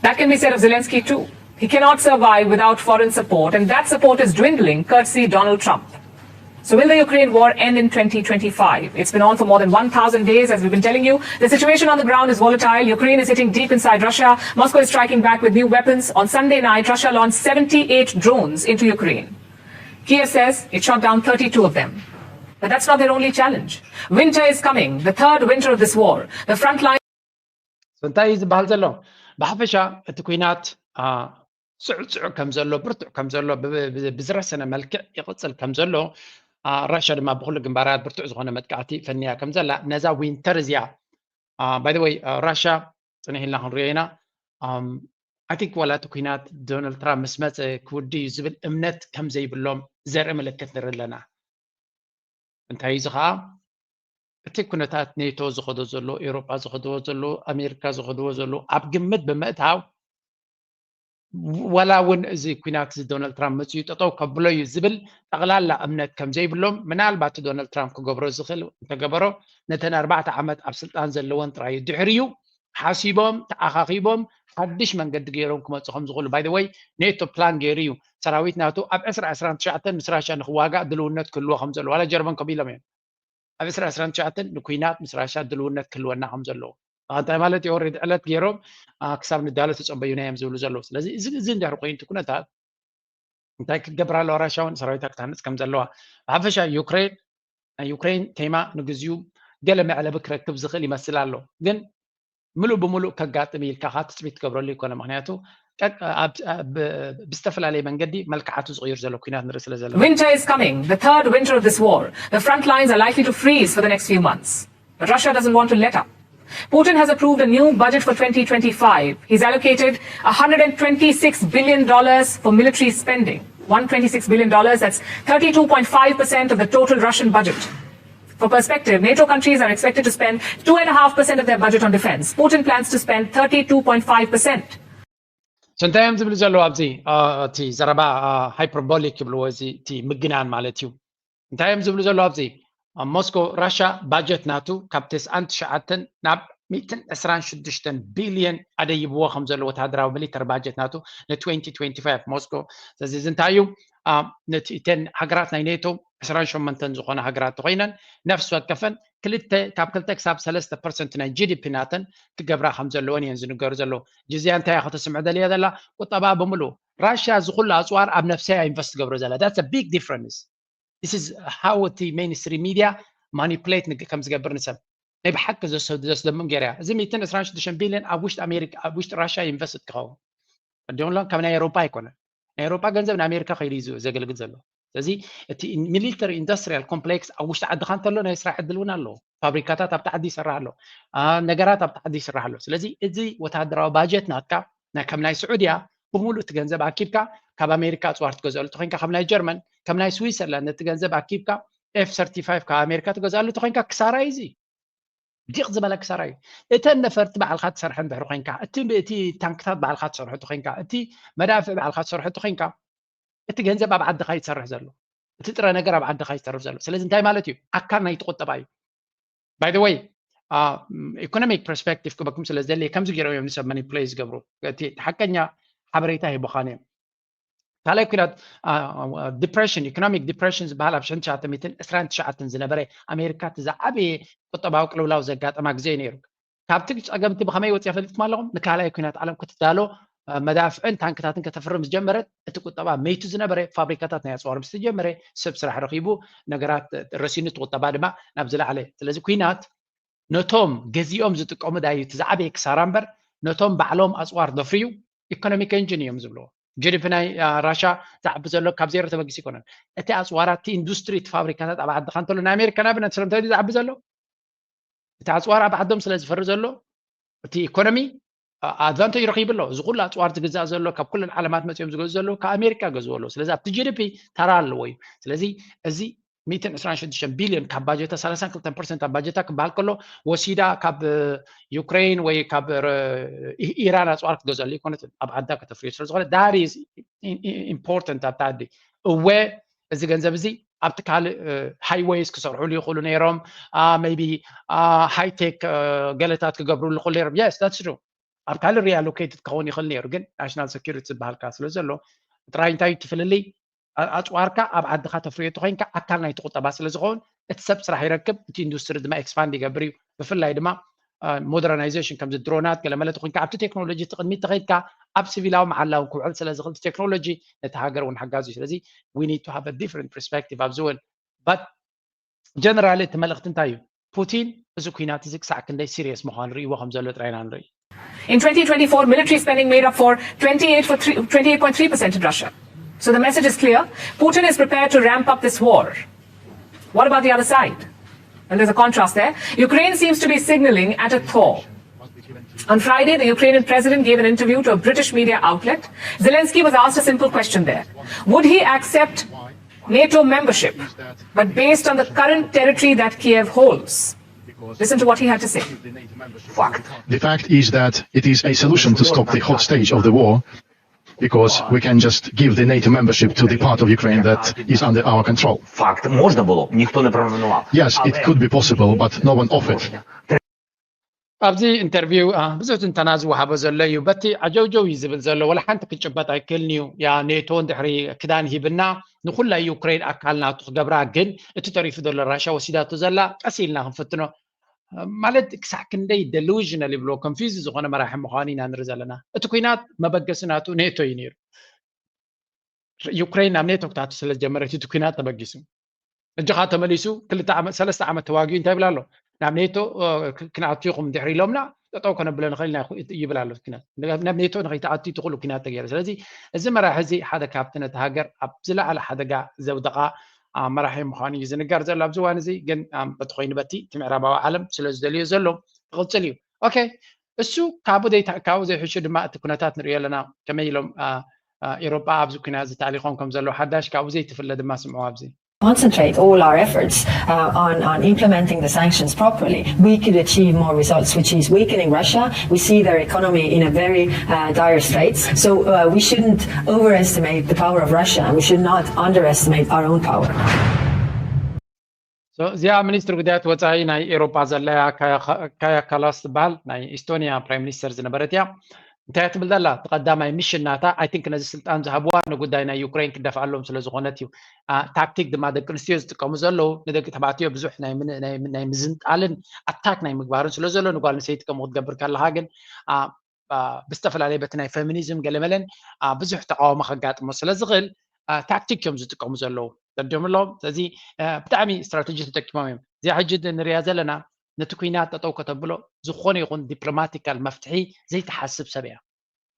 That can be said of Zelensky too. He cannot survive without foreign support, and that support is dwindling courtesy Donald Trump. So will the Ukraine war end in twenty twenty-five? It's been on for more than one thousand days, as we've been telling you. The situation on the ground is volatile. Ukraine is hitting deep inside Russia. Moscow is striking back with new weapons. On Sunday night, Russia launched seventy-eight drones into Ukraine. Kiev says it shot down thirty-two of them. But that's not their only challenge. Winter is coming, the third winter of this war. The front line እንታይ እዩ ዝበሃል ዘሎ? ብሓፈሻ እቲ ኩናት ስዕስዕ ከም ዘሎ፣ ብርቱዕ ከም ዘሎ፣ ብዝረሰነ መልክዕ ይቕፅል ከም ዘሎ፣ ራሽያ ድማ ብኩሉ ግንባራት ብርቱዕ ዝኾነ መጥቃዕቲ ፈንያ ከም ዘላ ነዛ ዊንተር እዚኣ። ባይ ወይ ራሽያ ፅንሕ ኢልና ክንሪኦ ኢና። ኣይ ቲንክ ዋላ እቲ ኩናት ዶናልድ ትራምፕ ምስ መፀ ክውዲ እዩ ዝብል እምነት ከም ዘይብሎም ዘርኢ ምልክት ንርኢ ኣለና። እንታይ እዩ እዚ ከዓ? እቲ ኩነታት ኔቶ ዝኸዶ ዘሎ፣ ኤውሮጳ ዝኸድዎ ዘሎ፣ ኣሜሪካ ዝኸድዎ ዘሎ ኣብ ግምት ብምእታው ዋላ እውን እዚ ኩናት እዚ ዶናልድ ትራምፕ መፅኡ ጠጠው ከብሎ እዩ ዝብል ጠቕላላ እምነት ከም ዘይብሎም፣ ምናልባት ዶናልድ ትራምፕ ክገብሮ ዝኽእል እንተገበሮ፣ ነተን ኣርባዕተ ዓመት ኣብ ስልጣን ዘለወን ጥራይ እዩ። ድሕሪኡ ሓሲቦም ተኣኻኺቦም ሓድሽ መንገዲ ገይሮም ክመፁ ከም ዝኽእሉ። ባይ ወይ፣ ኔቶ ፕላን ገይሩ እዩ። ሰራዊት ናቱ ኣብ ዕስራ ዕስራን ትሽዓተን ምስ ራሻ ንክዋጋእ ድልውነት ክህልዎ ከም ዘለዎ ዋላ ጀርመን ከም ኢሎም እዮም። ኣብ ዕስራ ዕስራን ትሽዓተን ንኩናት ምስ ራሻ ድልውነት ክህልወና ከም ዘለዎ እንታይ ማለት እዩ? ኦሬዲ ዕለት ገይሮም ክሳብ ንዳሎ ተፀበዩና እዮም ዝብሉ ዘለዉ። ስለዚ እዚ እዚ እንድሕር ኮይኑ እቲ ኩነታት እንታይ ክትገብር ኣለዋ? ራሻ እውን ሰራዊታ ክትሃንፅ ከም ዘለዋ። ብሓፈሻ ዩክሬን ናይ ዩክሬን ቴማ ንግዚኡ ገለ መዕለቢ ክረክብ ዝኽእል ይመስል ኣሎ፣ ግን ምሉእ ብምሉእ ከጋጥም ኢልካ ካ ትፅቢት ትገብረሉ ይኮነ። ምክንያቱ ብዝተፈላለየ መንገዲ መልክዓቱ ዝቕይር ዘሎ ኩናት ንርኢ ስለ ዘለና። Winter is coming, the third winter of this war. The front lines are likely to freeze for the next few months. But Russia doesn't want to let up. Putin has approved a new budget for twenty twenty-five. He's allocated $126 billion for military spending. $126 billion, that's thirty-two point five percent of the total Russian budget. For perspective, NATO countries are expected to spend two and a half percent of their budget on defense. Putin plans to spend thirty-two point five percent. So እንታይ እዮም ዝብሉ ዘለዉ ኣብዚ? እቲ ዘረባ ሃይፐርቦሊክ ይብልዎ፣ እዚ እቲ ምግናን ማለት እዩ። እንታይ እዮም ዝብሉ ዘለዉ ኣብዚ? ሞስኮ ራሻ ባጀት ናቱ ካብ ተስዓን ትሽዓተን ናብ ሚእትን ዕስራን ሽዱሽተን ቢልዮን ኣደይብዎ ከም ዘሎ ወተሃደራዊ ሚሊተር ባጀት ናቱ ን2025 ሞስኮ። ስለዚ እዚ እንታይ እዩ? ነቲ እተን ሃገራት ናይ ኔቶ ዕስራን ሸሞንተን ዝኾነ ሃገራት ተኮይነን ነፍሲ ወከፈን ክልተ ካብ ክልተ ክሳብ ሰለስተ ፐርሰንት ናይ ጂዲፒ ናተን ክገብራ ከም ዘለወን እየን ዝንገሩ ዘለዉ። ጅዝያ እንታይ እያ ከተስምዕ ደልያ ዘላ? ቁጠባ ብምሉ። ራሽያ ዝኩሉ ኣፅዋር ኣብ ነፍሰያ ኢንቨስት ትገብሮ ዘላ። That's a big difference. This is how እቲ ሜንስትሪም ሚድያ ማኒፕሌት ከም ዝገብር ንሰብ ናይ ብሓቂ ዘስደምም ገይራ እያ። እዚ ሚእትን ዕስራን ሽዱሽተን ቢልዮን ኣብ ውሽጢ ኣሜሪካ ኣብ ውሽጢ ራሽያ ኢንቨስት ክኸውን እንዲሁም ካብ ናይ ኤሮፓ ኣይኮነን። ናይ ኤሮፓ ገንዘብ ንኣሜሪካ ከይዱ እዩ ዘገልግል ዘሎ። ስለዚ እቲ ሚሊተሪ ኢንዱስትሪያል ኮምፕሌክስ ኣብ ውሽጢ ዓድኻ እንተሎ ናይ ስራሕ ዕድል እውን ኣለዎ። ፋብሪካታት ኣብቲ ዓዲ ይሰርሕ ኣሎ፣ ነገራት ኣብቲ ዓዲ ይስራሕ ኣሎ። ስለዚ እዚ ወታደራዊ ባጀት ናትካ ከም ናይ ስዑድያ ብምሉእ እቲ ገንዘብ ኣኪብካ ካብ ኣሜሪካ ኣፅዋር ትገዝኣሉ ተኮይንካ፣ ከም ናይ ጀርመን፣ ከም ናይ ስዊዘርላንድ ነቲ ገንዘብ ኣኪብካ ኤፍ ሰርቲፋይቭ ካብ ኣሜሪካ ትገዝኣሉ ተኮይንካ ክሳራ እዩ እዚ። ዲቕ ዝበለ ክሳራ እዩ። እተን ነፈርቲ ባዕልካ ትሰርሐ እንድሕር ኮይንካ፣ እቲ እቲ ታንክታት ባዕልካ ትሰርሑ ተኮይንካ፣ እቲ መዳፍዕ ባዕልካ ትሰርሑ ተኮይንካ፣ እቲ ገንዘብ ኣብ ዓድኻ ይሰርሕ ዘሎ፣ እቲ ጥረ ነገር ኣብ ዓድኻ ይሰርሕ ዘሎ። ስለዚ እንታይ ማለት እዩ? ኣካል ናይቲ ቁጠባ እዩ። By the way, ኢኮኖሚክ ፐርስፔክቲቭ ክበኩም ስለ ዝደሊ ከምዚ ገይሮም እዮም ንሰብ ማኒፕሌት ዝገብሩ። እቲ ሓቀኛ ሓበሬታ ሂቦኻን እዮም። ካልኣይ ኩናት ዲፕሬሽን፣ ኢኮኖሚክ ዲፕሬሽን ዝበሃል ኣብ ሽሕን ትሽዓተ ሚእትን ዕስራን ትሽዓተን ዝነበረ ኣሜሪካ እቲ ዝዓበየ ቁጠባዊ ቅልውላው ዘጋጠማ ግዜ እዩ ነይሩ። ካብቲ ፀገምቲ ብኸመይ ወፂኣ ፈሊጥኩም ኣለኹም? ንካልኣይ ኩናት ዓለም ክትዳሎ መዳፍዕን ታንክታትን ከተፍርም ዝጀመረት እቲ ቁጠባ መይቱ ዝነበረ፣ ፋብሪካታት ናይ ኣፅዋር ምስ ተጀመረ ሰብ ስራሕ ረኺቡ ነገራት ረሲኑ እቲ ቁጠባ ድማ ናብ ዝለዓለ። ስለዚ ኩናት ነቶም ገዚኦም ዝጥቀሙ ዳዩ እቲ ዝዓበየ ክሳራ እምበር ነቶም ባዕሎም ኣፅዋር ዘፍርዩ ኢኮኖሚክ ኤንጂን እዮም ዝብልዎ። ጂዲፒ ናይ ራሻ ዝዓቢ ዘሎ ካብ ዜሮ ተበጊሱ ይኮነን። እቲ ኣፅዋራት እቲ ኢንዱስትሪ እቲ ፋብሪካታት ኣብ ዓድኻ እንተሎ ናይ ኣሜሪካ ንኣብነት ስለምንታይ ድዩ ዝዓቢ ዘሎ? እቲ ኣፅዋር ኣብ ዓዶም ስለ ዝፈሪ ዘሎ እቲ ኢኮኖሚ ኣድቫንቴጅ ረኺቡ ኣሎ። እዚ ኩሉ ኣፅዋር ዝግዛእ ዘሎ ካብ ኩለን ዓለማት መፂኦም ዝገዝኡ ዘለዉ ካብ ኣሜሪካ ገዝዎ ኣለዉ። ስለዚ ኣብቲ ጂዲፒ ተራ ኣለዎ እዩ። ስለዚ እዚ ሚእትን ዕስራን ሽዱሽተን ቢልዮን ካብ ባጀታ ሰላሳን ክልተን ፐርሰንት ኣብ ባጀታ ክበሃል ከሎ ወሲዳ ካብ ዩክሬን ወይ ካብ ኢራን ኣፅዋር ክትገዝኣሉ ይኮነትን ኣብ ዓዳ ከተፍርዮ ስለዝኮነ that is important ኣብቲ ዓዲ። እወ እዚ ገንዘብ እዚ ኣብቲ ካልእ ሃይዌይስ ክሰርሕሉ ይኽእሉ ነይሮም፣ maybe ሃይቴክ ገለታት ክገብርሉ ይኽእሉ ነይሮም። Yes, that's true። ኣብ ካልእ ሪኣሎኬትድ ክኸውን ይኽእል ነይሩ፣ ግን ናሽናል ሴኩሪቲ ዝበሃል ከኣ ስለ ዘሎ ጥራይ እንታይ እዩ እቲ ፍልልይ? ኣፅዋርካ ኣብ ዓድኻ ተፍርዮ ተኮይንካ ኣካል ናይቲ ቁጠባ ስለ ዝኸውን እቲ ሰብ ስራሕ ይረክብ፣ እቲ ኢንዱስትሪ ድማ ኤክስፓንድ ይገብር እዩ። ብፍላይ ድማ ሞደርናይዜሽን ከምዚ ድሮናት ገለመለ ተኮይንካ ኣብቲ ቴክኖሎጂ እቲ ቅድሚት ተኸይድካ ኣብ ሲቪላዊ መዓላ እውን ክውዕል ስለ ዝኽእል እቲ ቴክኖሎጂ ነቲ ሃገር እውን ሓጋዚ እዩ። ስለዚ we need to have a different perspective ኣብዚ እውን but ጀነራሊ እቲ መልእኽቲ እንታይ እዩ? ፑቲን እዚ ኩናት እዚ ክሳዕ ክንደይ ሲሪየስ ምዃኑ ርእይዎ ከም ዘሎ ጥራይ ኢና ንርኢ። In twenty twenty-four, military spending made up for twenty-eight for three, twenty-eight point three percent in Russia. So the message is clear. Putin is prepared to ramp up this war. What about the other side? And there's a contrast there. Ukraine seems to be signaling at a thaw. On Friday, the Ukrainian president gave an interview to a British media outlet. Zelensky was asked a simple question there. Would he accept NATO membership, but based on the current territory that Kiev holds? Listen to what he had to say. The fact is that it is a solution to stop the hot stage of the war. because we can just give the NATO membership to the part of Ukraine that is under our control. Факт, можна було б, ніхто не пропонував. Yes, it could be possible, but no one offered. ኣብዚ ኢንተርቪው ብዙሕ ትንተና ዝወሃቦ ዘሎ እዩ። በቲ ዓጀውጀው እዩ ዝብል ዘሎ፣ ወላ ሓንቲ ክጭበጥ ኣይክእልን እዩ። ያ ኔቶ እንድሕሪ ክዳን ሂብና ንኩላ ዩክሬን ኣካል ናቱ ክገብራ፣ ግን እቲ ተሪፉ ዘሎ ራሻ ወሲዳቶ ዘላ ቀስ ኢልና ክንፍትኖ ማለት ክሳዕ ክንደይ ደሉዥናል ይብሎ ኮንፊዝ ዝኾነ መራሒ ምዃኑ ኢና ንርኢ ዘለና። እቲ ኩናት መበገሲ ናቱ ኔቶ እዩ ነይሩ። ዩክሬን ናብ ኔቶ ክትኣቱ ስለ ዝጀመረት እቲ ኩናት ተበጊሱ። ሕጂ ከዓ ተመሊሱ ክልተ ዓመት ሰለስተ ዓመት ተዋጊኡ እንታይ ይብል ኣሎ? ናብ ኔቶ ክንኣቱ ኢኹም ድሕሪ ኢሎምና ጠጠው ከነብሎ ንኽእል ኢና ይብል ኣሎ። ኩናት ናብ ኔቶ ንኸይትኣቱ እቲ ኩሉ ኩናት ተገይሩ። ስለዚ እዚ መራሒ እዚ ሓደ ካብቲ ነቲ ሃገር ኣብ ዝለዓለ ሓደጋ ዘውደቓ መራሒ ምዃኑ እዩ ዝንገር ዘሎ ኣብዚ እዋን እዚ። ግን በቲ ኮይኑ በቲ እቲ ምዕራባዊ ዓለም ስለ ዝደልዮ ዘሎ ክቕፅል እዩ። ኦኬ፣ እሱ ካብኡ ዘይታ- ካብኡ ዘይሕሹ ድማ እቲ ኩነታት ንሪኦ ኣለና። ከመይ ኢሎም አ፣ አ፣ ኤሮጳ ኣብዚ ኩናት እዚ ተኣሊኾም ከም ዘለዉ ሓዳሽ ካብኡ ዘይትፍለ ድማ ስምዑ ኣብዚ። Concentrate all our efforts uh, on, on implementing the sanctions properly, we could achieve more results, which is weakening Russia. We see their economy in a very uh, dire straits. So uh, we shouldn't overestimate the power of Russia. We should not underestimate our own power. So እዚኣ ሚኒስትሪ ጉዳያት ወፃኢ ናይ ኤሮጳ ዘላ እያ፣ ካያ ካላስ ትበሃል፣ ናይ ኢስቶኒያ ፕራይም ሚኒስተር ዝነበረት እያ። እንታይ እያ ትብል ዘላ? እቲ ቀዳማይ ሚሽን ናታ፣ ኣይ ቲንክ ነዚ ስልጣን ዝሃብዋ ንጉዳይ ናይ ዩክሬን ክደፍኣሎም ስለ ዝኾነት እዩ። ታክቲክ ድማ ደቂ ኣንስትዮ ዝጥቀሙ ዘለዉ፣ ንደቂ ተባዕትዮ ብዙሕ ናይ ምዝንጣልን ኣታክ ናይ ምግባርን ስለ ዘሎ፣ ንጓል ኣንስተይቲ ከምኡ ክትገብር ከለኻ ግን ብዝተፈላለየ በቲ ናይ ፌሚኒዝም ገለመለን ብዙሕ ተቃውሞ ከጋጥሞ ስለ ዝኽእል ታክቲክ እዮም ዝጥቀሙ ዘለዉ። ተረዲኦም ኣለዎም። ስለዚ ብጣዕሚ ስትራቴጂ ተጠቂሞም እዮም። እዚኣ ሕጂ ንሪኣ ዘለና ነቲ ኩናት ጠጠው ከተብሎ ዝኾነ ይኹን ዲፕሎማቲካል መፍትሒ ዘይትሓስብ ሰብ እያ።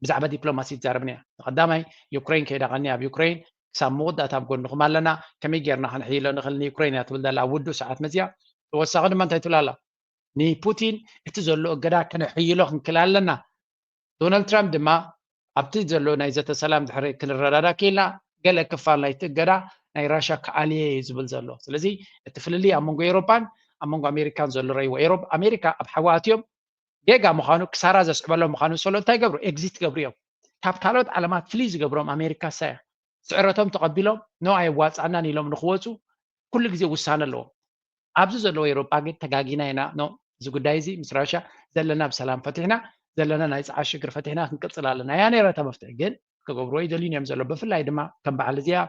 ብዛዕባ ዲፕሎማሲ ትዛረብን እያ። ቀዳማይ ዩክሬን ከይዳ ቀኒ ኣብ ዩክሬን ክሳብ መወዳእታ ኣብ ጎንኹም ኣለና፣ ከመይ ጌርና ክንሕይሎ ንኽእል ንዩክሬን እያ ትብል ዘላ ኣብ ውዱእ ሰዓት መፅያ። ተወሳኺ ድማ እንታይ ትብል ኣላ? ንፑቲን እቲ ዘሎ እገዳ ከነሕይሎ ክንክእል ኣለና። ዶናልድ ትራምፕ ድማ ኣብቲ ዘሎ ናይ ዘተ ሰላም ድሕሪ ክንረዳዳ ክኢልና ገለ ክፋል ናይቲ እገዳ ናይ ራሻ ክኣልየ እዩ ዝብል ዘሎ። ስለዚ እቲ ፍልልይ ኣብ መንጎ ኤሮፓን ኣብ መንጎ ኣሜሪካን ዘሎ ረይዎ። ኤሮፓ ኣሜሪካ ኣብ ሓዊ ኣትዮም ጌጋ ምዃኑ ክሳራ ዘስዕበሎም ምዃኑ ዝሰሎ እንታይ ይገብሩ? ኤግዚት ይገብሩ እዮም። ካብ ካልኦት ዓለማት ፍልይ ዝገብሮም ኣሜሪካ እሳ እያ። ስዕረቶም ተቐቢሎም ኖ ኣየዋፃናን ኢሎም ንክወፁ ኩሉ ግዜ ውሳነ ኣለዎም። ኣብዚ ዘለዎ ኤሮጳ ግን ተጋጊና ኢና ኖ እዚ ጉዳይ እዚ ምስ ራሻ ዘለና ብሰላም ፈቲሕና ዘለና ናይ ፀዓ ሽግር ፈቲሕና ክንቅፅል ኣለና እያ ነይራ እታ መፍትሒ ግን ክገብርዎ ይደልዩን እዮም ዘሎ ብፍላይ ድማ ከም በዓል እዚኣ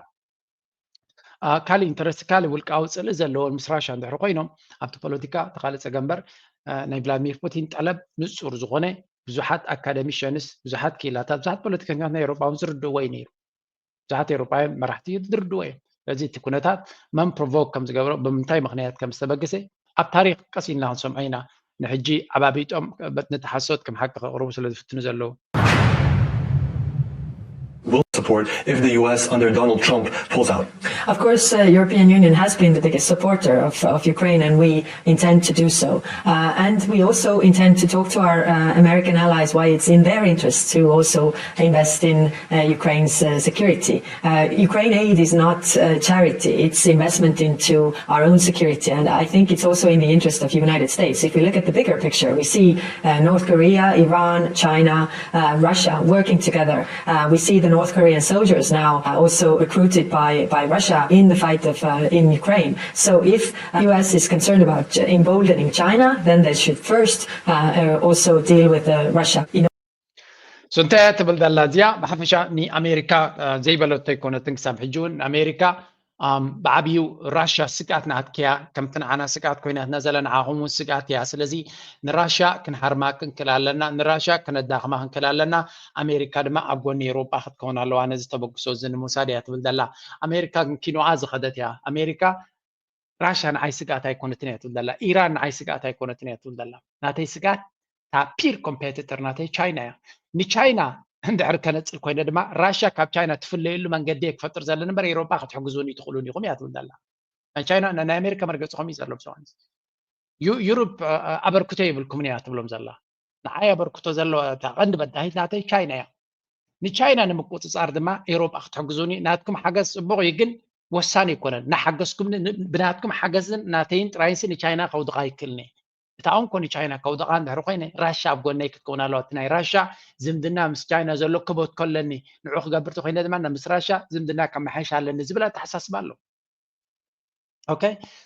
ካልእ ኢንተረስት ካልእ ውልቃዊ ፅልኢ ዘለዎም ምስ ራሻ እንድሕሪ ኮይኖም ኣብቲ ፖለቲካ እቲ ካልእ ፀገም እምበር ናይ ቭላድሚር ፑቲን ጠለብ ንፁር ዝኾነ ብዙሓት ኣካደሚሽንስ ብዙሓት ክኢላታት ብዙሓት ፖለቲከኛታት ናይ ኤሮጳ እውን ዝርድእዎ እዩ ነይሩ ብዙሓት ኤውሮጳውያን መራሕቲ ዝርድዎ እዮም። ስለዚ እቲ ኩነታት መን ፕሮቮክ ከም ዝገብሮ ብምንታይ ምኽንያት ከም ዝተበገሰ ኣብ ታሪክ ቀስ ኢልና ክንሰምዖ ኢና። ንሕጂ ዓባቢጦም ነቲ ሓሶት ከም ሓቂ ከቕርቡ ስለ ዝፍትኑ ዘለዉ። Will support if the U S under Donald Trump pulls out. Of course, the uh, European Union has been the biggest supporter of, of Ukraine, and we intend to do so. Uh, and we also intend to talk to our uh, American allies why it's in their interest to also invest in uh, Ukraine's uh, security. Uh, Ukraine aid is not uh, charity, it's investment into our own security. And I think it's also in the interest of the United States. If we look at the bigger picture, we see uh, North Korea, Iran, China, uh, Russia working together. Uh, we see the North Korean soldiers now uh, also recruited by, by Russia in the fight of, uh, in Ukraine. So if the U S is concerned about emboldening China, then they should first uh, uh, also deal with uh, Russia. You know, so እንታይ እያ ትብል ዘላ እዚኣ ብሓፈሻ ንኣሜሪካ ዘይበለቶ ኣይኮነትን ክሳብ ሕጂ እውን ኣሜሪካ ብዓብዩ ራሻ ስግኣት ናትክያ ከምቲ ንዓና ስግኣት ኮይናትና ዘላ ንዓኹም እውን ስግኣት እያ ስለዚ ንራሻ ክንሃርማ ክንክእል ኣለና ንራሻ ክነዳኽማ ክንክእል ኣለና ኣሜሪካ ድማ ኣብ ጎኒ ኤሮጳ ክትከውን ኣለዋ ነዚ ተበግሶ እዚ ንምውሳድ እያ ትብል ዘላ ኣሜሪካ ግን ኪኖኣ ዝኸደት እያ ኣሜሪካ ራሻ ንዓይ ስግኣት ኣይኮነትን እያ ትብል ዘላ ኢራን ንዓይ ስግኣት ኣይኮነትን እያ ትብል ዘላ ናተይ ስግኣት እታ ፒር ኮምፔቲተር ናተይ ቻይና እያ ንቻይና እንድሕር ከነፅል ኮይነ ድማ ራሽያ ካብ ቻይና ትፍለየሉ መንገዲ እየ ክፈጥር ዘለና እምበር ኤሮጳ ክትሕግዙኒ ትኽእሉን ኢኹም እያ ትብል ዘላ ናይ ቻይና ናይ ኣሜሪካ መርገፂ ከምኡ እዩ ዘሎ ብሰዋን ዩሩብ ኣበርክቶ የብልኩምን እያ ትብሎም ዘላ ንዓይ ኣበርክቶ ዘለዎ እታ ቀንዲ በዳሂት ናተይ ቻይና እያ ንቻይና ንምቁፅፃር ድማ ኤሮጳ ክትሕግዙኒ ናትኩም ሓገዝ ፅቡቕ እዩ ግን ወሳኒ ኣይኮነን እናሓገዝኩም ብናትኩም ሓገዝን ናተይን ጥራይንሲ ንቻይና ከውድቓ ይክእልኒ እታ እንኮ ንቻይና ከውደቓ እንድሕር ኮይነ፣ ራሻ ኣብ ጎነይ ክትከውን ኣለዋ። እቲ ናይ ራሻ ዝምድና ምስ ቻይና ዘሎ ክቦት ከለኒ፣ ንዑ ክገብር ተኮይነ ድማ ምስ ራሻ ዝምድና ከመሓይሽ ኣለኒ ዝብል ኣተሓሳስባ ኣሎ። ኦኬ፣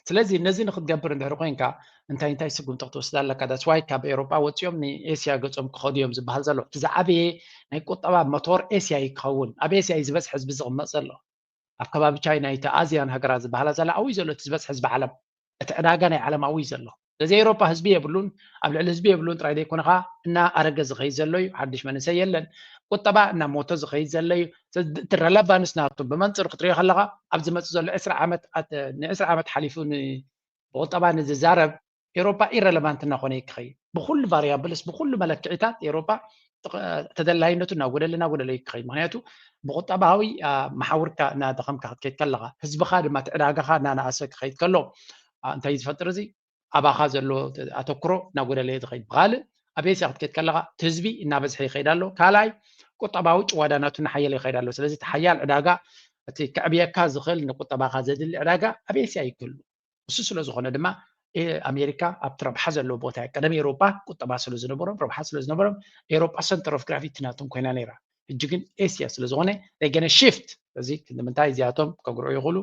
ስለዚ ነዚ ንክትገብር እንድሕር ኮይንካ እንታይ እንታይ ስጉምቲ ክትወስድ ኣለካ? ዳትስ ዋይ ካብ ኤሮጳ ወፂኦም ንኤስያ ገፆም ክኸዱ እዮም ዝበሃል ዘሎ። እቲ ዝዓበየ ናይ ቁጠባ ሞቶር ኤስያ እዩ ክኸውን። ኣብ ኤስያ እዩ ዝበዝሕ ህዝቢ ዝቕመጥ ዘሎ። ኣብ ከባቢ ቻይና እቲ ኣዚያን ሃገራት ዝበሃላ ዘላ ኣብይ ዘሎ እቲ ዝበዝሕ ህዝቢ ዓለም፣ እቲ ዕዳጋ ናይ ዓለም ኣብይ ዘሎ። ስለዚ ኤሮፓ ህዝቢ የብሉን፣ ኣብ ልዕሊ ህዝቢ የብሉን ጥራይ ዘይኮነ ከዓ እና ኣረገ ዝኸይድ ዘሎ እዩ። ሓድሽ መንእሰይ የለን። ቁጠባ እና ሞተ ዝኸይድ ዘሎ እዩ። ስለዚ እቲ ረለቫንስ ናቱ ብመንፅር ክትሪኦ ከለካ ኣብ ዝመፅእ ዘሎ ዕስራ ዓመት ኣት- ን20 ዓመት ሓሊፉ ን- ብቁጠባ ንዝዛረብ ኤሮፓ ኢረለቫንት እናኾነ ይክኸይድ። ብኩሉ ቫሪያብልስ ብኩሉ መለክዒታት ኤሮፓ ጥቕ- ተደላይነቱ እናጎደለ እናጎደለ ይክኸይድ። ምክንያቱ ብቁጠባዊ አ፣ መሓውርካ እናደኸምካ ክትከይድ ከለካ ህዝብኻ ድማ እቲ ዕዳጋኻ እናነኣሰ ክኸይድ ከሎ አ፣ እንታይ እዩ ዝፈጥር? እዚ ኣባኻ ዘሎ ኣተኩሮ እናጎደለ እዩ ዝኸይድ። ብኻልእ ኣብ ኤስያ ክትከይድ ከለካ እቲ ህዝቢ እናበዝሐ ይኸይድ ኣሎ። ካልኣይ ቁጠባዊ ጭዋዳናቱ እናሓየለ ይኸይድ ኣሎ። ስለዚ እቲ ሓያል ዕዳጋ እቲ ከዕብየካ ዝኽእል ንቁጠባኻ ዘድሊ ዕዳጋ ኣብ ኤስያ ይክህሉ። እሱ ስለ ዝኾነ ድማ ኤ- ኣሜሪካ ኣብቲ ረብሓ ዘለዎ ቦታ እያ። ቀደም ኤሮፓ ቁጠባ ስለ ዝነበሮም ረብሓ ስለ ዝነበሮም ኤሮፓ ሰንተር ኦፍ ግራቪቲ ናቶም ኮይና ነይራ። ሕጂ ግን ኤስያ ስለ ዝኾነ ገነ ሽፍት። እዚ ክንዲ ምንታይ እዚኣቶም ከግርዑ ይኽእሉ?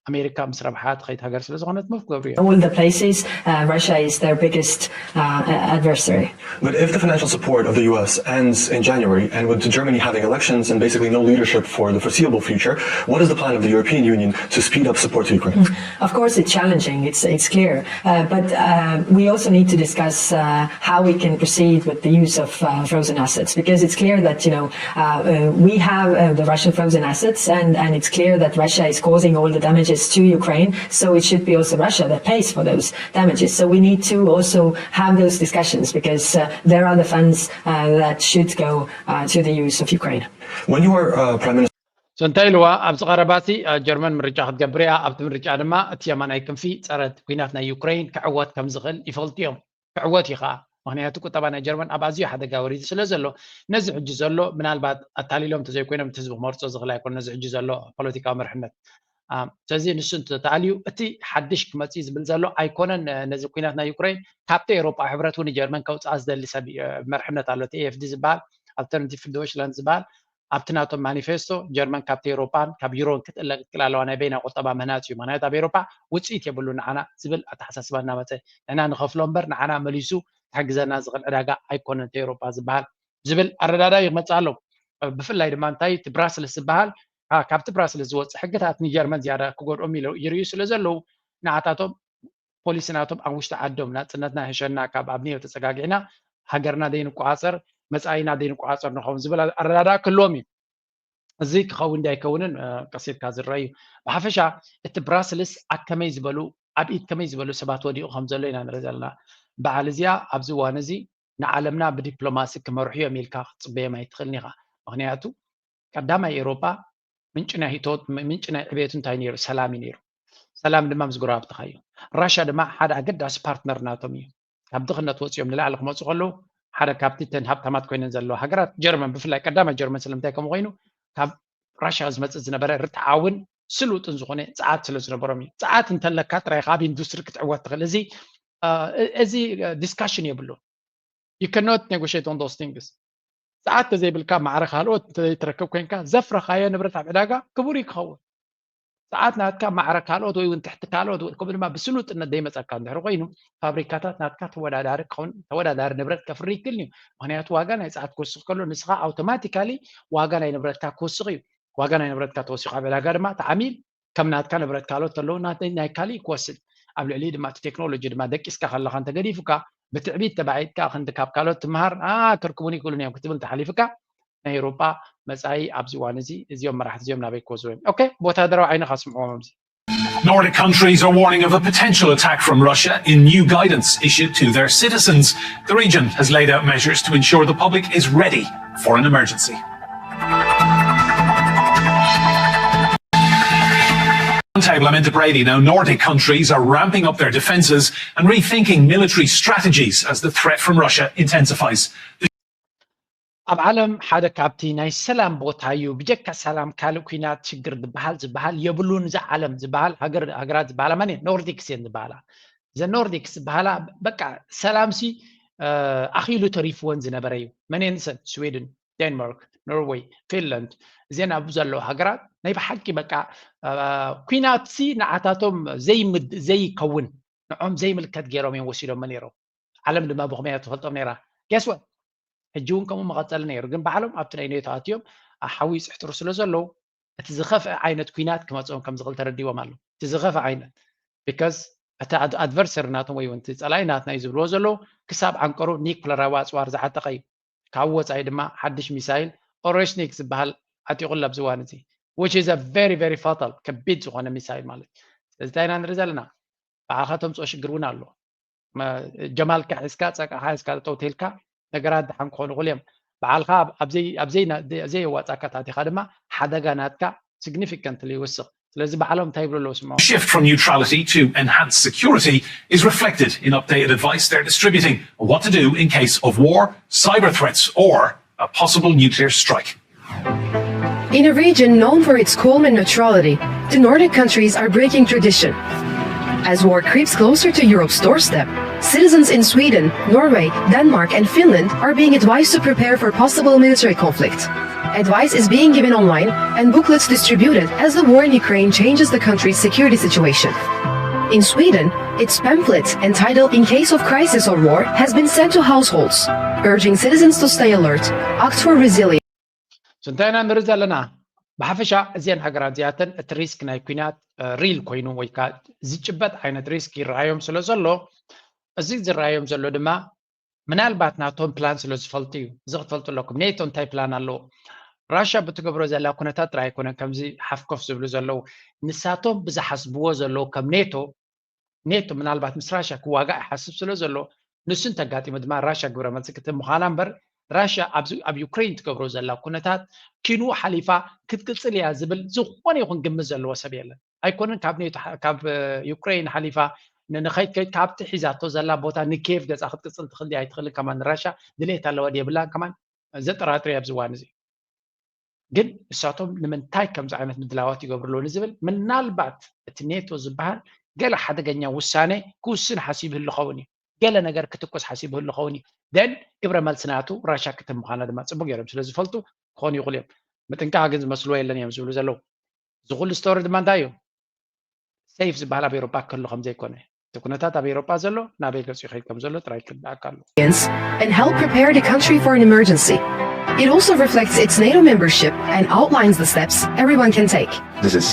ኣሜሪካ ምስ ረብሓ ትኸይድ ሃገር ስለ ዝኾነት ምፍ ክገብሩ እዮም። All the places, uh, Russia is their biggest uh, adversary. But if the financial support of the U S ends in January, and with Germany having elections and basically no leadership for the foreseeable future, what is the plan of the European Union to speed up support to Ukraine? Of course, it's challenging. It's it's clear, uh, but uh, we also need to discuss uh, how we can proceed with the use of uh, frozen assets, because it's clear that you know uh, uh, we have uh, the Russian frozen assets, and and it's clear that Russia is causing all the damages to Ukraine. So it should be also Russia that pays for those damages. So we need to also have those discussions, because uh, there are the funds uh, that should go uh, to the use of Ukraine. When you were uh, Prime Minister So እንታይ ኢልዋ? ኣብዚ ቀረባሲ አ፣ ጀርመን ምርጫ ክትገብር እያ። ኣብቲ ምርጫ ድማ እቲ የማናይ ክንፊ ፀረ ኩናት ናይ ዩክሬን ክዕወት ከም ዝኽእል ይፈልጡ እዮም። ክዕወት እዩ ከዓ። ምክንያቱ ቁጠባ ናይ ጀርመን ኣብ ኣዝዩ ሓደጋ ወሪዱ ስለ ዘሎ፣ ነዚ ሕጂ ዘሎ ምናልባት ኣታሊሎም እንተዘይኮይኖም እቲ ህዝቢ ክመርፆ ዝኽእል ኣይኮነ። ነዚ ሕጂ ዘሎ ፖለቲካዊ መርሕነት አ፣ ስለዚ ንሱ እንተተኣልዩ እቲ ሓድሽ ክመፅእ ዝብል ዘሎ ኣይኮነን። ነዚ ኩናት ናይ ዩክሬን ካብቲ ኤሮፓ ሕብረት እውን ጀርመን ከውፅኣ ዝደሊ ሰብ እ፣ መርሕነት ኣሎ። እቲ ኤኤፍዲ ዝበሃል ኣልተርናቲቭ ዶይችላንድ ዝበሃል ኣብቲ ናቶም ማኒፌስቶ ጀርመን ካብቲ ኤሮፓን ካብ ዩሮን ክትእለቅ ትክእል ኣለዋ። ናይ በይና ቁጠባ ምህናፅ እዩ። ምክንያቱ ኣብ ኤሮፓ ውፅኢት የብሉ ንዓና ዝብል ኣተሓሳስባ እናመፀ ንሕና ንኸፍሎ እምበር ንዓና መሊሱ ክሕግዘና ዝኽእል ዕዳጋ ኣይኮነን እቲ ኤሮፓ ዝበሃል ዝብል ኣረዳዳ ይመፅእ ኣሎ። ብፍላይ ድማ እንታይ እቲ ብራስልስ ዝበሃል አ፣ ካብቲ ብራስልስ ዝወፅእ ሕግታት ንጀርመን ዝያዳ ክጎድኦም ኢሎ- ይርእዩ ስለ ዘለዉ ንዓታቶም ፖሊሲ ናቶም ኣብ ውሽጢ ዓዶም ናፅነትና ሕሸና ካብ ኣብ ኔዮ ተፀጋጊዕና ሃገርና ደይንቆፃፀር መፃኢና ደይንቆፃፀር ንኸውን ዝብል ኣረዳዳ ክህልዎም እዩ። እዚ ክኸውን ዳይከውንን ቀሲልካ ዝረአ እዩ። ብሓፈሻ እቲ ብራስልስ ኣብ ከመይ ዝበሉ ኣብ ኢድ ከመይ ዝበሉ ሰባት ወዲቑ ከም ዘሎ ኢና ንርኢ ዘለና። በዓል እዚኣ ኣብዚ እዋን እዚ ንዓለምና ብዲፕሎማሲ ክመርሑ እዮም ኢልካ ክትፅበዮም ኣይትኽእልን ኢኻ። ምክንያቱ ቀዳማይ ኤሮፓ ምንጪ ናይ ህይወት ምንጪ ናይ ዕቤቱ እንታይ ነይሩ? ሰላም እዩ ነይሩ። ሰላም ድማ ምስ ጎረባብትኻ እዩ። ራሻ ድማ ሓደ ኣገዳሲ ፓርትነር ናቶም እዩ። ካብ ድኽነት ወፂኦም ንላዕሊ ክመፁ ከለዉ ሓደ ካብቲ ተን ሃብታማት ኮይነን ዘለዋ ሃገራት ጀርመን ብፍላይ ቀዳማይ ጀርመን ስለምንታይ ከምኡ ኮይኑ ካብ ራሻ ዝመፅእ ዝነበረ ርትዓውን ስሉጥን ዝኾነ ፀዓት ስለ ዝነበሮም እዩ። ፀዓት እንተለካ ጥራይ ካብ ኢንዱስትሪ ክትዕወት ትኽእል። እዚ እዚ ዲስካሽን የብሉ። You cannot negotiate on those things። ሰዓት ተዘይብልካ ማዕረ ካልኦት እንተዘይትረክብ ኮይንካ ዘፍረኻዮ ንብረት ኣብ ዕዳጋ ክቡር እዩ ክኸውን። ሰዓት ናትካ ማዕረ ካልኦት ወይ እውን ትሕቲ ካልኦት ወይ ከምኡ ድማ ብስሉጥነት ዘይመፀካ እንድሕር ኮይኑ ፋብሪካታት ናትካ ተወዳዳሪ ክኸውን ተወዳዳሪ ንብረት ከፍሪ ይክእል እዩ። ምክንያቱ ዋጋ ናይ ሰዓት ክወስኽ ከሎ ንስኻ ኣውቶማቲካሊ ዋጋ ናይ ንብረትካ ክወስኽ እዩ። ዋጋ ናይ ንብረትካ ተወሲኹ ኣብ ዕዳጋ ድማ እቲ ዓሚል ከም ናትካ ንብረት ካልኦት ተለዉ ናይ ካሊእ ክወስድ ኣብ ልዕሊ ድማ እቲ ቴክኖሎጂ ድማ ደቂስካ ከለካ እንተገዲፉካ ብትዕቢት ተባዒጥካ ክንዲ ካብ ካልኦት ትምሃር ኣ ክርክቡን ይክእሉን እዮም ክትብል ተሓሊፍካ ናይ ኤውሮጳ መፃኢ ኣብዚ እዋን እዚ እዚኦም መራሕቲ እዚኦም ናበይ ክወስዱ እዮም ኦኬ ብወታደራዊ ዓይንካ ስምዕዎም ኣብዚ Nordic countries are warning of a potential attack from Russia in new guidance issued to their citizens. The region has laid out measures to ensure the public is ready for an emergency. Table Amanda Brady. Now, Nordic countries are ramping up their defences and rethinking military strategies as the threat from Russia intensifies. ኣብ ዓለም ሓደ ካብቲ ናይ ሰላም ቦታ እዩ። ብጀካ ሰላም ካልእ ኩናት ሽግር ዝበሃል ዝበሃል የብሉን። እዚ ዓለም ዝበሃል ሃገራት ዝበሃላ ማን ኖርዲክስ እየን ዝበሃላ። the Nordics ዝበሃላ በቃ ሰላምሲ ኣኺሉ ተሪፍወን ዝነበረ እዩ። መን ንሰን? ስዊድን፣ ዴንማርክ፣ ኖርወይ፣ ፊንላንድ፣ እዚን ኣብ ዘለዋ ሃገራት ናይ ብሓቂ በቃ ኩናትሲ ንዓታቶም ዘይከውን ንዖም ዘይምልከት ገይሮም እዮም ወሲዶሞ ነይሮም። ዓለም ድማ ብኸመይ እያ ትፈልጦም ነይራ? Guess what? ሕጂ እውን ከምኡ መቐጸሊ ነይሩ። ግን ባዕሎም ኣብቲ ናይ ኔቶ ኣትዮም ሓዊ ይጽሕትሩ ስለ ዘለዉ እቲ ዝኸፍአ ዓይነት ኩናት ክመጽኦም ከም ዝኽእል ተረዲዎም ኣሎ። እቲ ዝኸፍአ ዓይነት because እቲ ኣድቨርሰሪ ናቶም ወይ እውን እቲ ጸላኢ ናትና እዩ ዝብልዎ ዘለዉ ክሳብ ዓንቀሩ ኒኩለራዊ ኣጽዋር ዝዓጠቐ እዩ። ካብ ወጻኢ ድማ ሓድሽ ሚሳይል ኦሬሽኒክ ዝበሃል ዓጢቑሉ ኣብዚ እዋን እዚ which is a very very fatal ከቢድ ዝኾነ ሚሳይል ማለት እዩ። ስለዚ እንታይ ኢና ንርኢ ዘለና? ብዓኻ ተምፅኦ ሽግር እውን ኣሎ። ጀማልካ ሒዝካ ጸቃኻ ሒዝካ ጠውቴልካ ነገራት ድሓን ክኾኑ ይኽእሉ እዮም። በዓልካ ኣብ ዘይየዋፃካ ታቲኻ ድማ ሓደጋ ናትካ significantly ይውስኽ። ስለዚ ባዕሎም እንታይ ይብሉ ኣለዉ ስምዖ። Shift from neutrality to enhanced security is reflected in updated advice they're distributing on what to do in case of war, cyber threats or a possible nuclear strike. In a region known for its calm and neutrality, the Nordic countries are breaking tradition. As war creeps closer to Europe's doorstep, citizens in Sweden, Norway, Denmark, and Finland are being advised to prepare for possible military conflict. Advice is being given online and booklets distributed as the war in Ukraine changes the country's security situation. In Sweden, its pamphlet entitled In Case of Crisis or War has been sent to households, urging citizens to stay alert, act for resilience. ስንታይና ንርኢ ዘለና ብሓፈሻ እዚአን ሃገራት እዚኣተን እቲ ሪስክ ናይ ኩናት ሪል ኮይኑ ወይ ከዓ ዝጭበጥ ዓይነት ሪስክ ይረኣዮም ስለ ዘሎ እዚ ዝረኣዮም ዘሎ ድማ ምናልባት ናቶም ፕላን ስለ ዝፈልጡ እዩ። እዚ ክትፈልጡ ኣለኩም። ኔቶ እንታይ ፕላን ኣለዎ? ራሽያ ብትገብሮ ዘላ ኩነታት ጥራይ ኣይኮነን ከምዚ ሓፍኮፍ ዝብሉ ዘለዉ። ንሳቶም ብዝሓስብዎ ዘለዉ ከም ኔቶ ኔቶ ምናልባት ምስ ራሽያ ክዋጋእ ይሓስብ ስለ ዘሎ ንሱ እንተጋጢሙ ድማ ራሽያ ግብረ መልሲ ክትህብ ምዃና እምበር ራሽያ ኣብ ዩክሬን ትገብሮ ዘላ ኩነታት ኪንኡ ሓሊፋ ክትቅፅል እያ ዝብል ዝኾነ ይኹን ግምት ዘለዎ ሰብ የለን። ኣይኮነን ካብ ኔቶ ካብ ዩክሬን ሓሊፋ ንኸይድ ከይድ ካብቲ ሒዛቶ ዘላ ቦታ ንኬቭ ገፃ ክትቅፅል ትኽእል ድያ ኣይትኽእልን ከማን ንራሽያ ድሌት ኣለዋ የብላን ከማን ዘጠራጥር እያ ኣብዚ እዋን እዚ። ግን እሳቶም ንምንታይ ከምዚ ዓይነት ምድላዋት ይገብሩ ኣለዉ ንዝብል ምናልባት እቲ ኔቶ ዝበሃል ገለ ሓደገኛ ውሳኔ ክውስን ሓሲቡ ህሉ ኸውን እዩ። ገለ ነገር ክትኩስ ሓሲቡ ህሉ ኸውን እዩ። ደን ግብረ መልሲ ናቱ ራሻ ክትም ምዃና ድማ ፅቡቅ ገይሮም ስለ ዝፈልጡ ክኾኑ ይኽእሉ እዮም። ምጥንቃቕ ግን ዝመስልዎ የለን እዮም ዝብሉ ዘለዉ። እዚ ኩሉ ስቶሪ ድማ እንታይ እዩ? ሴፍ ዝበሃል ኣብ ኤሮጳ ክህሉ ከም ዘይኮነ እቲ ኩነታት ኣብ ኤሮጳ ዘሎ ናበይ ገጹ ይኸይድ ከም ዘሎ ጥራይ ክርዳእካ ኣሎ። And help prepare the country for an emergency. It also reflects its NATO membership and outlines the steps everyone can take. This is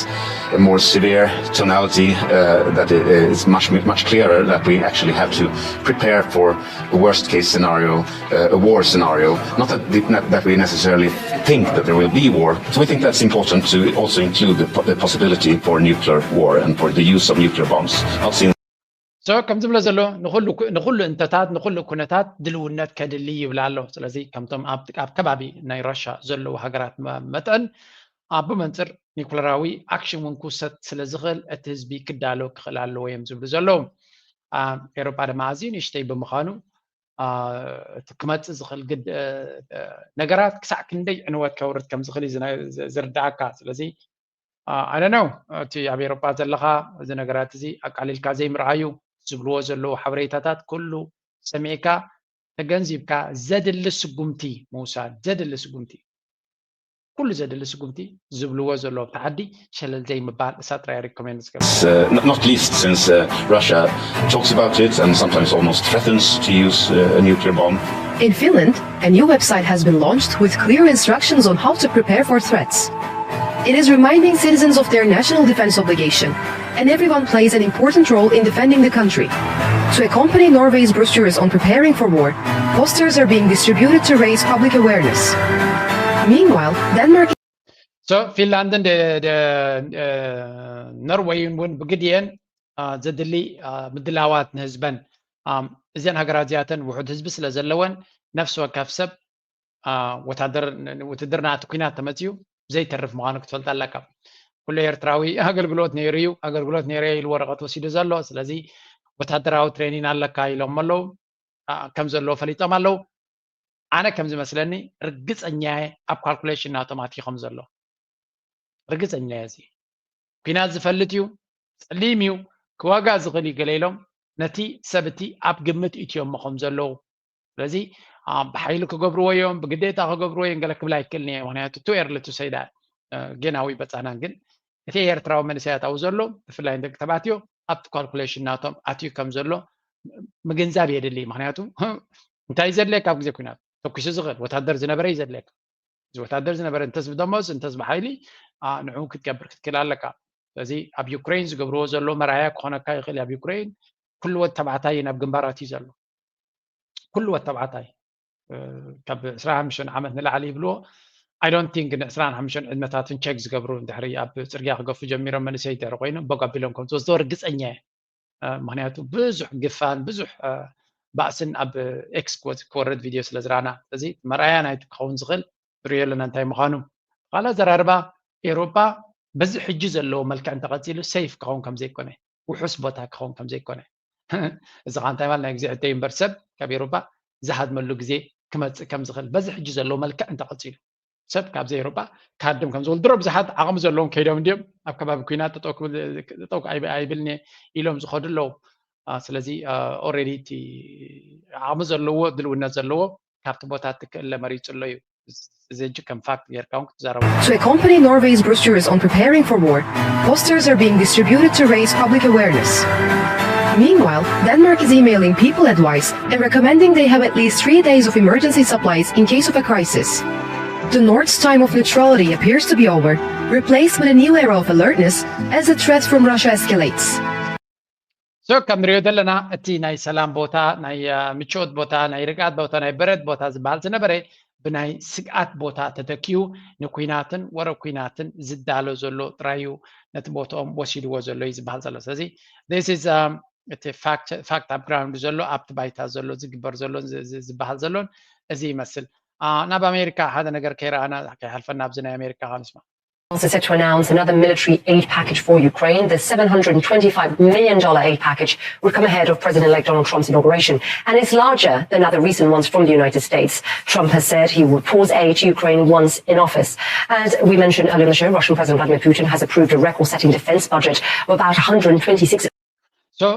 a more severe tonality uh, that is much much clearer that we actually have to prepare for a worst case scenario, uh, a war scenario. Not that, not that we necessarily think that there will be war. So we think that's important to also include the, the possibility for nuclear war and for the use of nuclear bombs. Not seen so ከም ዝብሎ ዘሎ ንኹሉ እንተታት ንኹሉ ኩነታት ድልውነት ከድሊ ይብላ ኣሎ። ስለዚ ከምቶም ኣብ ከባቢ ናይ ራሻ ዘለዉ ሃገራት መጠን ኣብ መንፅር ኒኩለራዊ ኣክሽን እውን ክውሰድ ስለ ዝኽእል እቲ ህዝቢ ክዳሎ ክኽእል ኣለዎ እዮም ዝብሉ ዘለዉ። ኤሮጳ ድማ ኣዝዩ ንእሽተይ ብምዃኑ እቲ ክመፅእ ዝኽእል ነገራት ክሳዕ ክንደይ ዕንወት ከውርድ ከም ዝኽእል እዩ ዝርዳእካ። ስለዚ ኣነ ነው እቲ ኣብ ኤሮጳ ዘለኻ እዚ ነገራት እዚ ኣቃሊልካ ዘይምርኣዩ ዝብልዎ ዘለዉ ሓበሬታታት ኩሉ ሰሚዕካ ተገንዚብካ ዘድሊ ስጉምቲ ምውሳድ ዘድሊ ስጉምቲ ኩሉ ዘድሊ ስጉምቲ ዝብልዎ ዘለዉ ኣብቲ ዓዲ ሸለል ዘይምባል እሳ ጥራይ ሪኮሜንድ ዝገብር not least since uh, Russia talks about it and sometimes almost threatens to use uh, a nuclear bomb. In Finland, a new website has been launched with clear instructions on how to prepare for threats. It is reminding citizens of their national defense obligation, and everyone plays an important role in defending the country. To accompany Norway's brochures on preparing for war, posters are being distributed to raise public awareness. Meanwhile, Denmark so ፊንላንድን ኖርወይን እውን ብግዲአን ዘድሊ ምድላዋት ንህዝበን እዘን ሃገራት እዚኣተን ውሑድ ህዝቢ ስለ ዘለወን ነፍሲ ወከፍ ሰብ ወታደር ውትድርና እቲ ኩናት ተመፅዩ ዘይተርፍ ምዃኑ ክትፈልጥ ኣለካ። ኩሉ ኤርትራዊ ኣገልግሎት ነይሩ እዩ ኣገልግሎት ነይሩ ኢሉ ወረቐት ወሲዱ ዘሎ ስለዚ ወታደራዊ ትሬኒን ኣለካ ኢሎም ኣለዉ ከም ዘለዎ ፈሊጦም ኣለዉ። ኣነ ከም ዝመስለኒ ርግፀኛ እየ ኣብ ካልኩሌሽን ናቶም ኣትዩ ከም ዘሎ ርግፀኛ እየ እዚ ኩናት ዝፈልጥ እዩ ፀሊም እዩ ክዋጋ ዝኽእል እዩ ገለ ኢሎም ነቲ ሰብ እቲ ኣብ ግምት እትዮሞ ከም ዘለዉ። ስለዚ ብሓይሊ ክገብርዎ እዮም፣ ብግዴታ ክገብርዎ እዮም ገለ ክብል ኣይክእልን እየ። ምክንያቱ too early to say that፣ ጌናዊ በፃናን። ግን እቲ ኤርትራዊ መንእሰያት ኣብኡ ዘሎ ብፍላይ ደቂ ተባዕትዮ ኣብቲ ካልኩሌሽን ናቶም ኣትዩ ከም ዘሎ ምግንዛብ የድሊ። ምክንያቱ እንታይ ዘድልየካ ኣብ ግዜ ኩናት ተኩሱ ዝኽእል ወታደር ዝነበረ እዩ ዘድልየካ። እዚ ወታደር ዝነበረ እንተስ ብደሞዝ እንተስ ብሓይሊ ንዕኡ ክትገብር ክትክእል ኣለካ። ስለዚ ኣብ ዩክሬን ዝገብርዎ ዘሎ መርኣያ ክኾነካ ይኽእል። ኣብ ዩክሬን ኩሉ ወድ ተባዕታይ ናብ ግንባራት እዩ ዘሎ። ኩሉ ወድ ተባዕታይ ካብ ዕስራን ሓሙሽተን ዓመት ንላዕሊ ይብልዎ። I don't think ን ዕስራን ሓሙሽተን ዕድመታትን ቸክ ዝገብሩ ድሕሪ ኣብ ፅርግያ ክገፉ ጀሚሮም መንእሰይ ድሕሪ ኮይኖም በግ ኣቢሎም ከም ዝወስዶ ርግፀኛ እየ። ምክንያቱ ብዙሕ ግፋን ብዙሕ ባእስን ኣብ ኤክስ ክወርድ ቪድዮ ስለ ዝራና። ስለዚ መርኣያ ናይቲ ክኸውን ዝኽእል ንሪኦ ኣለና እንታይ ምዃኑ። ካልእ ኣዘራርባ ኤውሮጳ በዚ ሕጂ ዘለዎ መልክዕ እንተቐፂሉ ሴፍ ክኸውን ከም ዘይኮነ፣ ውሑስ ቦታ ክኸውን ከም ዘይኮነ። እዚ ከዓ እንታይ ማለት ናይ ግዜ ሕቶ እዩ እምበር ሰብ ካብ ኤውሮጳ ዝሃድመሉ ግዜ ክመፅእ ከም ዝኽእል በዚ ሕጂ ዘለዎ መልክዕ እንተቐፂሉ ሰብ ካብዚ ኤውሮጳ ክሃድም ከም ዝኽእል ድሮ ብዙሓት ዓቕሚ ዘለዎም ከይዶም እንዲዮም ኣብ ከባቢ ኩናት ጠጠው ክብል- ጠጠው ኣይብ- ኣይብልን እየ ኢሎም ዝኸዱ ኣለዉ። ስለዚ ኦልሬዲ እቲ ዓቕሚ ዘለዎ ድልውነት ዘለዎ ካብቲ ቦታ ትክእለ መሪፁ ኣሎ እዩ። እዚ ሕጂ ከም ፋክት ጌርካ እውን ክትዛረቡ So accompany Norway's brochures on preparing for war. Posters are being distributed to raise public awareness. Meanwhile, Denmark is emailing people advice and recommending they have at least three days of emergency supplies in case of a crisis. The North's time of neutrality appears to be over, replaced with a new era of alertness as the threat from Russia escalates. So ከም ንሪኦ ዘለና እቲ ናይ ሰላም ቦታ ናይ ምቾት ቦታ ናይ ርግኣት ቦታ ናይ በረድ ቦታ ዝበሃል ዝነበረ ብናይ ስግኣት ቦታ ተተኪኡ ንኩናትን ወረ ኩናትን ዝዳሎ ዘሎ ጥራይ እዩ ነቲ ቦትኦም ወሲድዎ ዘሎ እዩ ዝበሃል ዘሎ። ስለዚ this is እቲ ፋክት ኣብ ግራውንድ ዘሎ ኣብቲ ባይታ ዘሎ ዝግበር ዘሎን ዝበሃል ዘሎን እዚ ይመስል። ናብ ኣሜሪካ ሓደ ነገር ከይረኣና ከይሓልፈና ኣብዚ ናይ ኣሜሪካ ክንስማ Is set to announce another military aid package for Ukraine. The seven hundred twenty-five million dollars aid package would come ahead of President-elect Donald Trump's inauguration, and it's larger than other recent ones from the United States. Trump has said he will pause aid to Ukraine once in office. As we mentioned earlier in the show, Russian President Vladimir Putin has approved a record-setting defense budget of about one hundred twenty-six So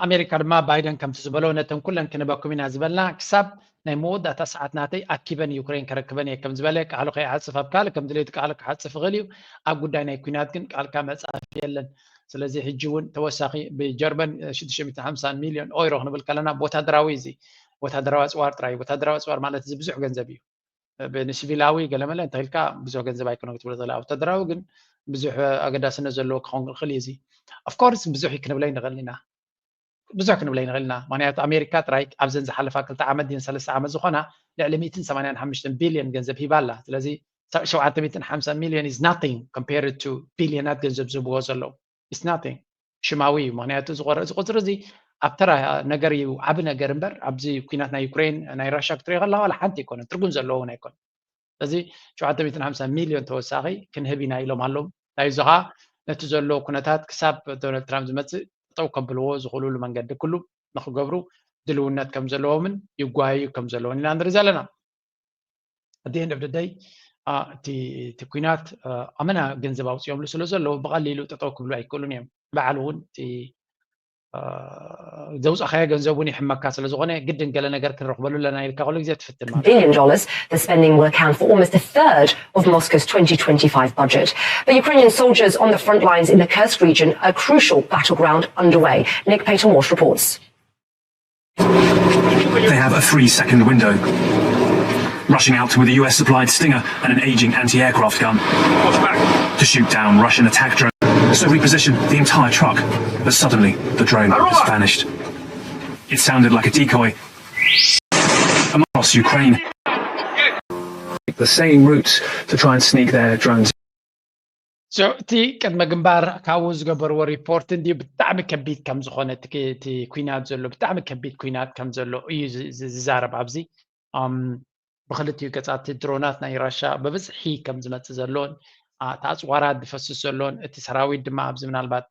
ኣሜሪካ ድማ ባይደን ከምቲ ዝበሎ ነተን ኩለን ክንበኩም ኢና ዝበልና ክሳብ ናይ መወዳእታ ሰዓት ናተይ ኣኪበን ዩክሬን ከረክበን እየ ከም ዝበለ ቃሉ ከይዓፅፍ ኣብ ካልእ ከም ድሌቱ ቃሉ ክዓፅፍ ይኽእል እዩ። ኣብ ጉዳይ ናይ ኩናት ግን ቃልካ መፅሓፍ የለን። ስለዚ ሕጂ እውን ተወሳኺ ብጀርመን ሽዱሽተ ሚእትን ሓምሳን ሚልዮን ኦይሮ ክንብል ከለና ብወታደራዊ እዚ ወታደራዊ ኣፅዋር ጥራይ እዩ። ወታደራዊ ኣፅዋር ማለት እዚ ብዙሕ ገንዘብ እዩ። ንሲቪላዊ ገለመለ እንተ ኢልካ ብዙሕ ገንዘብ ኣይኮነ ክትብሎ ትኽእል። ኣብ ወታደራዊ ግን ብዙሕ ኣገዳስነት ዘለዎ ክኸውን ይኽእል እዩ። እዚ ኦፍኮርስ ብዙሕ ክንብለይ ንኽእል ኢና ብዙሕ ክንብለይ ንኽእል ኢና። ምክንያቱ ኣሜሪካ ጥራይ ኣብዘን ዝሓለፋ ክልተ ዓመት ድን ሰለስተ ዓመት ዝኾና ልዕሊ ሚእትን ሰማንያን ሓሙሽተን ቢልዮን ገንዘብ ሂባ ኣላ። ስለዚ ሸውዓተ ሚእትን ሓምሳ ሚልዮን is nothing compared to ቢልዮናት ገንዘብ ዝህብዎ ዘለዉ is nothing ሽማዊ እዩ። ምክንያቱ እዚ ቁፅሪ እዚ ኣብ ተራ ነገር እዩ ዓቢ ነገር እምበር ኣብዚ ኩናት ናይ ዩክሬን ናይ ራሻ ክትሪኦ ከለካ ዋላ ሓንቲ ኣይኮነን ትርጉም ዘለዎ እውን ኣይኮነን። ስለዚ ሸውዓተ ሚእትን ሓምሳ ሚልዮን ተወሳኺ ክንህብ ኢና ኢሎም ኣለዉ። እንታይ እዚ ከዓ ነቲ ዘሎ ኩነታት ክሳብ ዶናልድ ትራምፕ ዝመፅእ ጠጠው ከብልዎ ዝኽእሉሉ መንገዲ ኩሉ ንክገብሩ ድልውነት ከም ዘለዎምን ይጓየዩ ከም ዘለዎን ኢና ንርኢ ዘለና። At the end of the day እቲ ኩናት ኣመና ገንዘብ ኣውፅኦምሉ ስለ ዘለዉ ብቐሊሉ ጠጠው ክብሉ ኣይክእሉን እዮም። ባዕሉ እውን እቲ ዘውፃኻዮ ገንዘብ እውን ይሕመካ ስለ ዝኾነ ግድን ገለ ነገር ክንረኽበሉ ኣለና ኢልካ ኩሉ ግዜ ትፍትን ማለት billion dollars. The spending will account for almost a third of Moscow's twenty twenty-five budget. But Ukrainian soldiers on the front lines in the Kursk region, a crucial battleground, underway. Nick Paton Walsh reports. They have a three second window. Rushing out with a U S supplied Stinger and an aging anti aircraft gun to shoot down Russian attack drones. So reposition the entire truck. But suddenly, the drone has vanished. It sounded like a decoy. Across Ukraine. The same routes to try and sneak their drones. So እቲ ቅድመ ግንባር ካብኡ ዝገበርዎ ሪፖርት እንዲዩ ብጣዕሚ ከቢድ ከም ዝኾነ እቲ ኩናት ዘሎ ብጣዕሚ ከቢድ ኩናት ከም ዘሎ እዩ ዝዛረብ ኣብዚ። ብክልቲኡ ገፃት ድሮናት ናይ ራሻ ብብዝሒ ከም ዝመፅእ ዘሎን እቲ ኣፅዋራት ዝፈስስ ዘሎን እቲ ሰራዊት ድማ ኣብዚ ምናልባት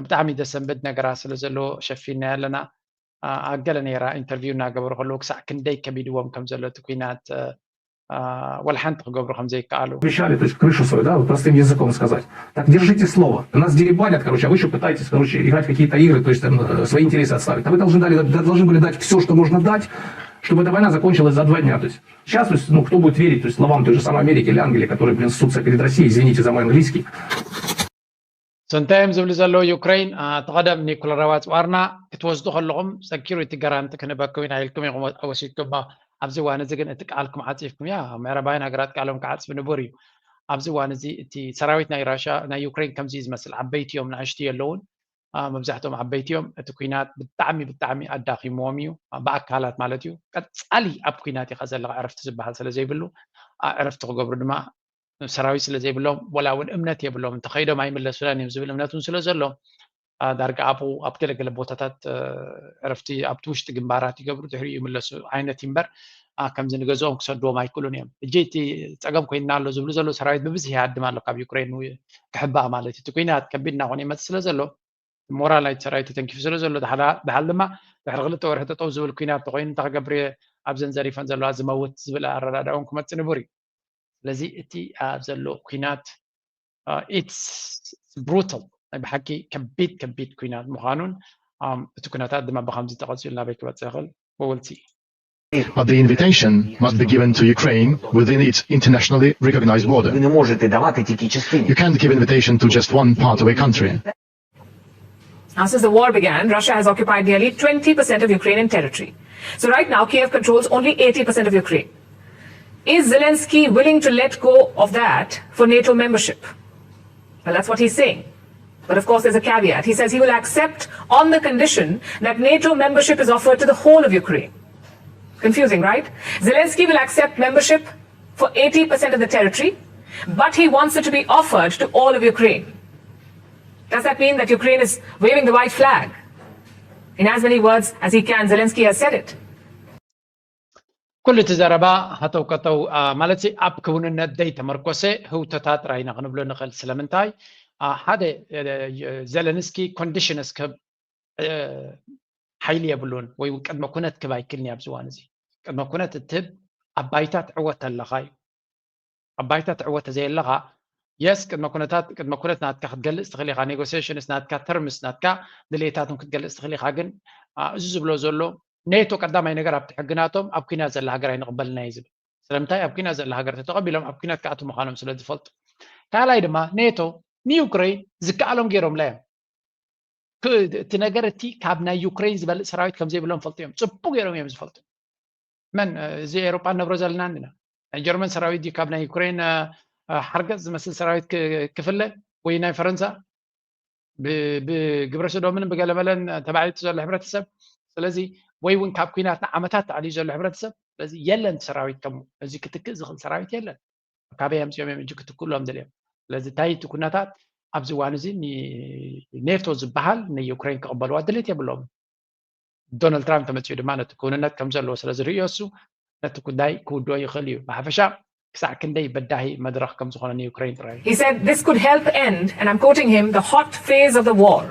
ብጣዕሚ ዘሰንብድ ነገራት ስለ ዘለዎ ሸፊና ኣለና። ኣብ ገለ ነራ ኢንተርቪው እናገበሩ ከለዉ ክሳዕ ክንደይ ከቢድዎም ከም ዘሎ እቲ ኩናት ወላ ሓንቲ ክገብሩ ከም ዘይከኣሉ። Обещали, то есть крышу свою, да, простым языком сказать. Так держите слово. Нас дерибанят, короче, а вы еще пытаетесь, короче, играть в какие-то игры, то есть там свои интересы отставить. А вы должны, дали, должны были дать все, что можно дать, чтобы эта война закончилась за два дня. То есть сейчас, то есть, ну, кто будет верить, то есть, словам той же самой Америки или Англии, которые, блин, ссутся перед Россией, извините за мой английский. So እንታይ እዮም ዝብሉ ዘለዉ? ዩክሬን፣ እቲ ቀደም ኒኩለራዊ ኣፅዋርና ክትወስዱ ከለኹም ሰኪሪቲ ጋራንቲ ክንህበኩም ኢና ኢልኩም ኢኹም ወሲድኩሞ። ኣብዚ እዋን እዚ ግን እቲ ቃልኩም ዓፂፍኩም። ያ፣ ምዕራባውያን ሃገራት ቃሎም ክዓፅፍ ንቡር እዩ። ኣብዚ እዋን እዚ እቲ ሰራዊት ናይ ራሻ ናይ ዩክሬን ከምዚ እዩ ዝመስል። ዓበይቲ እዮም፣ ንኣሽቱ የለውን። መብዛሕትኦም ዓበይቲ እዮም። እቲ ኩናት ብጣዕሚ ብጣዕሚ ኣዳኺምዎም እዩ፣ ብኣካላት ማለት እዩ። ቀፃሊ ኣብ ኩናት ኢኻ ዘለኻ፣ ዕረፍቲ ዝበሃል ስለ ዘይብሉ ዕረፍቲ ክገብሩ ድማ ሰራዊት ስለ ዘይብሎም፣ ወላ እውን እምነት የብሎም፣ እንተኸይዶም ኣይምለሱናን እዮም ዝብል እምነት እውን ስለ ዘሎ፣ ዳርጋ ኣብኡ ኣብ ገለገለ ቦታታት ዕረፍቲ ኣብቲ ውሽጢ ግንባራት ይገብሩ፣ ድሕሪኡ ይምለሱ ዓይነት እምበር ከምዚ ንገዝኦም ክሰድዎም ኣይክእሉን እዮም። እጂ እቲ ፀገም ኮይንና ኣሎ ዝብሉ ዘለዉ ሰራዊት ብብዝሒ ይሃድም ኣሎ ካብ ዩክሬን ክሕባእ ማለት እዩ። እቲ ኩናት ከቢድ እናኾነ ይመፅእ ስለ ዘሎ ሞራል ናይቲ ሰራዊት ተተንኪፉ ስለ ዘሎ፣ ድሓል ድማ ድሕሪ ክልተ ወርሒ ጠጠው ዝብል ኩናት ተኮይኑ እንታይ ክገብር እየ ኣብዘን ዘሪፈን ዘለዋ ዝመውት ዝብል ኣረዳድኦም ክመፅእ ንቡር እዩ። ስለዚ እቲ ኣብ ዘሎ ኩናት it's brutal፣ ናይ ብሓቂ ከቢድ ከቢድ ኩናት ምዃኑን እቲ ኩነታት ድማ ብከምዚ ተቐፂሉ ናበይ ክበፅእ ይኽእል we will see። But the invitation must be given to Ukraine within its internationally recognized border. Ви не можете давати тільки частині. You can't give invitation to just one part of a country. Now, since the war began, Russia has occupied nearly twenty percent of Ukrainian territory. So, right now, Kiev controls only eighty percent of Ukraine. Is Zelensky willing to let go of that for NATO membership? Well, that's what he's saying. But of course, there's a caveat. He says he will accept on the condition that NATO membership is offered to the whole of Ukraine. Confusing, right? Zelensky will accept membership for eighty percent of the territory, but he wants it to be offered to all of Ukraine. Does that mean that Ukraine is waving the white flag? In as many words as he can, Zelensky has said it. ኩሉ እቲ ዘረባ ሃተው ከተው ማለት ኣብ ክውንነት ዘይተመርኮሰ ህውተታ ጥራይ ኢና ክንብሎ ንኽእል። ስለምንታይ ሓደ ዘለንስኪ ኮንዲሽንስ ክህብ ሓይሊ የብሉን ወይ ቅድመ ኩነት ክህብ ኣይክልን ኣብዚ እዋን እዚ። ቅድመ ኩነት እትህብ ኣብ ባይታ ትዕወት ኣለኻ እዩ። ኣብ ባይታ ትዕወት ተዘየለኻ የስ ቅድመ ኩነታት ቅድመ ኩነት ናትካ ክትገልፅ ትኽእል ኢኻ። ኔጎሲሽንስ ናትካ፣ ተርምስ ናትካ፣ ድሌታትን ክትገልፅ ትኽእል ኢኻ። ግን እዚ ዝብሎ ዘሎ ኔቶ ቀዳማይ ነገር ኣብቲ ሕግናቶም ኣብ ኩናት ዘላ ሃገር ኣይንቕበልና እዩ ዝብል። ስለምንታይ ኣብ ኩናት ዘላ ሃገር ተተቐቢሎም ኣብ ኩናት ክኣቱ ምዃኖም ስለ ዝፈልጡ። ካልኣይ ድማ ኔቶ ንዩክሬን ዝከኣሎም ገይሮምላ እዮም። እቲ ነገር እቲ ካብ ናይ ዩክሬን ዝበልፅ ሰራዊት ከም ዘይብሎም ፈልጡ እዮም። ፅቡቅ ገይሮም እዮም ዝፈልጡ። መን እዚ ኤሮጳ ንነብሮ ዘለና እንዲና። ናይ ጀርመን ሰራዊት ድዩ ካብ ናይ ዩክሬን ሓርገፅ ዝመስል ሰራዊት ክፍለ ወይ ናይ ፈረንሳ ብግብረ ሰዶምን ብገለመለን ተባዒቱ ዘሎ ሕብረተሰብ። ስለዚ ወይ እውን ካብ ኩናት ንዓመታት ተዓልዩ ዘሎ ሕብረተሰብ። ስለዚ የለን ሰራዊት ከምኡ እዚ ክትክእ ዝኽእል ሰራዊት የለን። ካበይ ኣምፅኦም እዮም እጂ ክትክእሎም ደልዮም? ስለዚ እንታይ እቲ ኩነታት ኣብዚ እዋን እዚ ኔቶ ዝበሃል ንዩክሬን ክቕበልዋ ድሌት የብሎም። ዶናልድ ትራምፕ ተመፅኡ ድማ ነቲ ክውንነት ከም ዘለዎ ስለ ዝርእዮ እሱ ነቲ ጉዳይ ክውድኦ ይኽእል እዩ። ብሓፈሻ ክሳዕ ክንደይ በዳሂ መድረኽ ከም ዝኾነ ንዩክሬን ጥራይ እዩ። He said this could help end, and I'm quoting him, the hot phase of the war.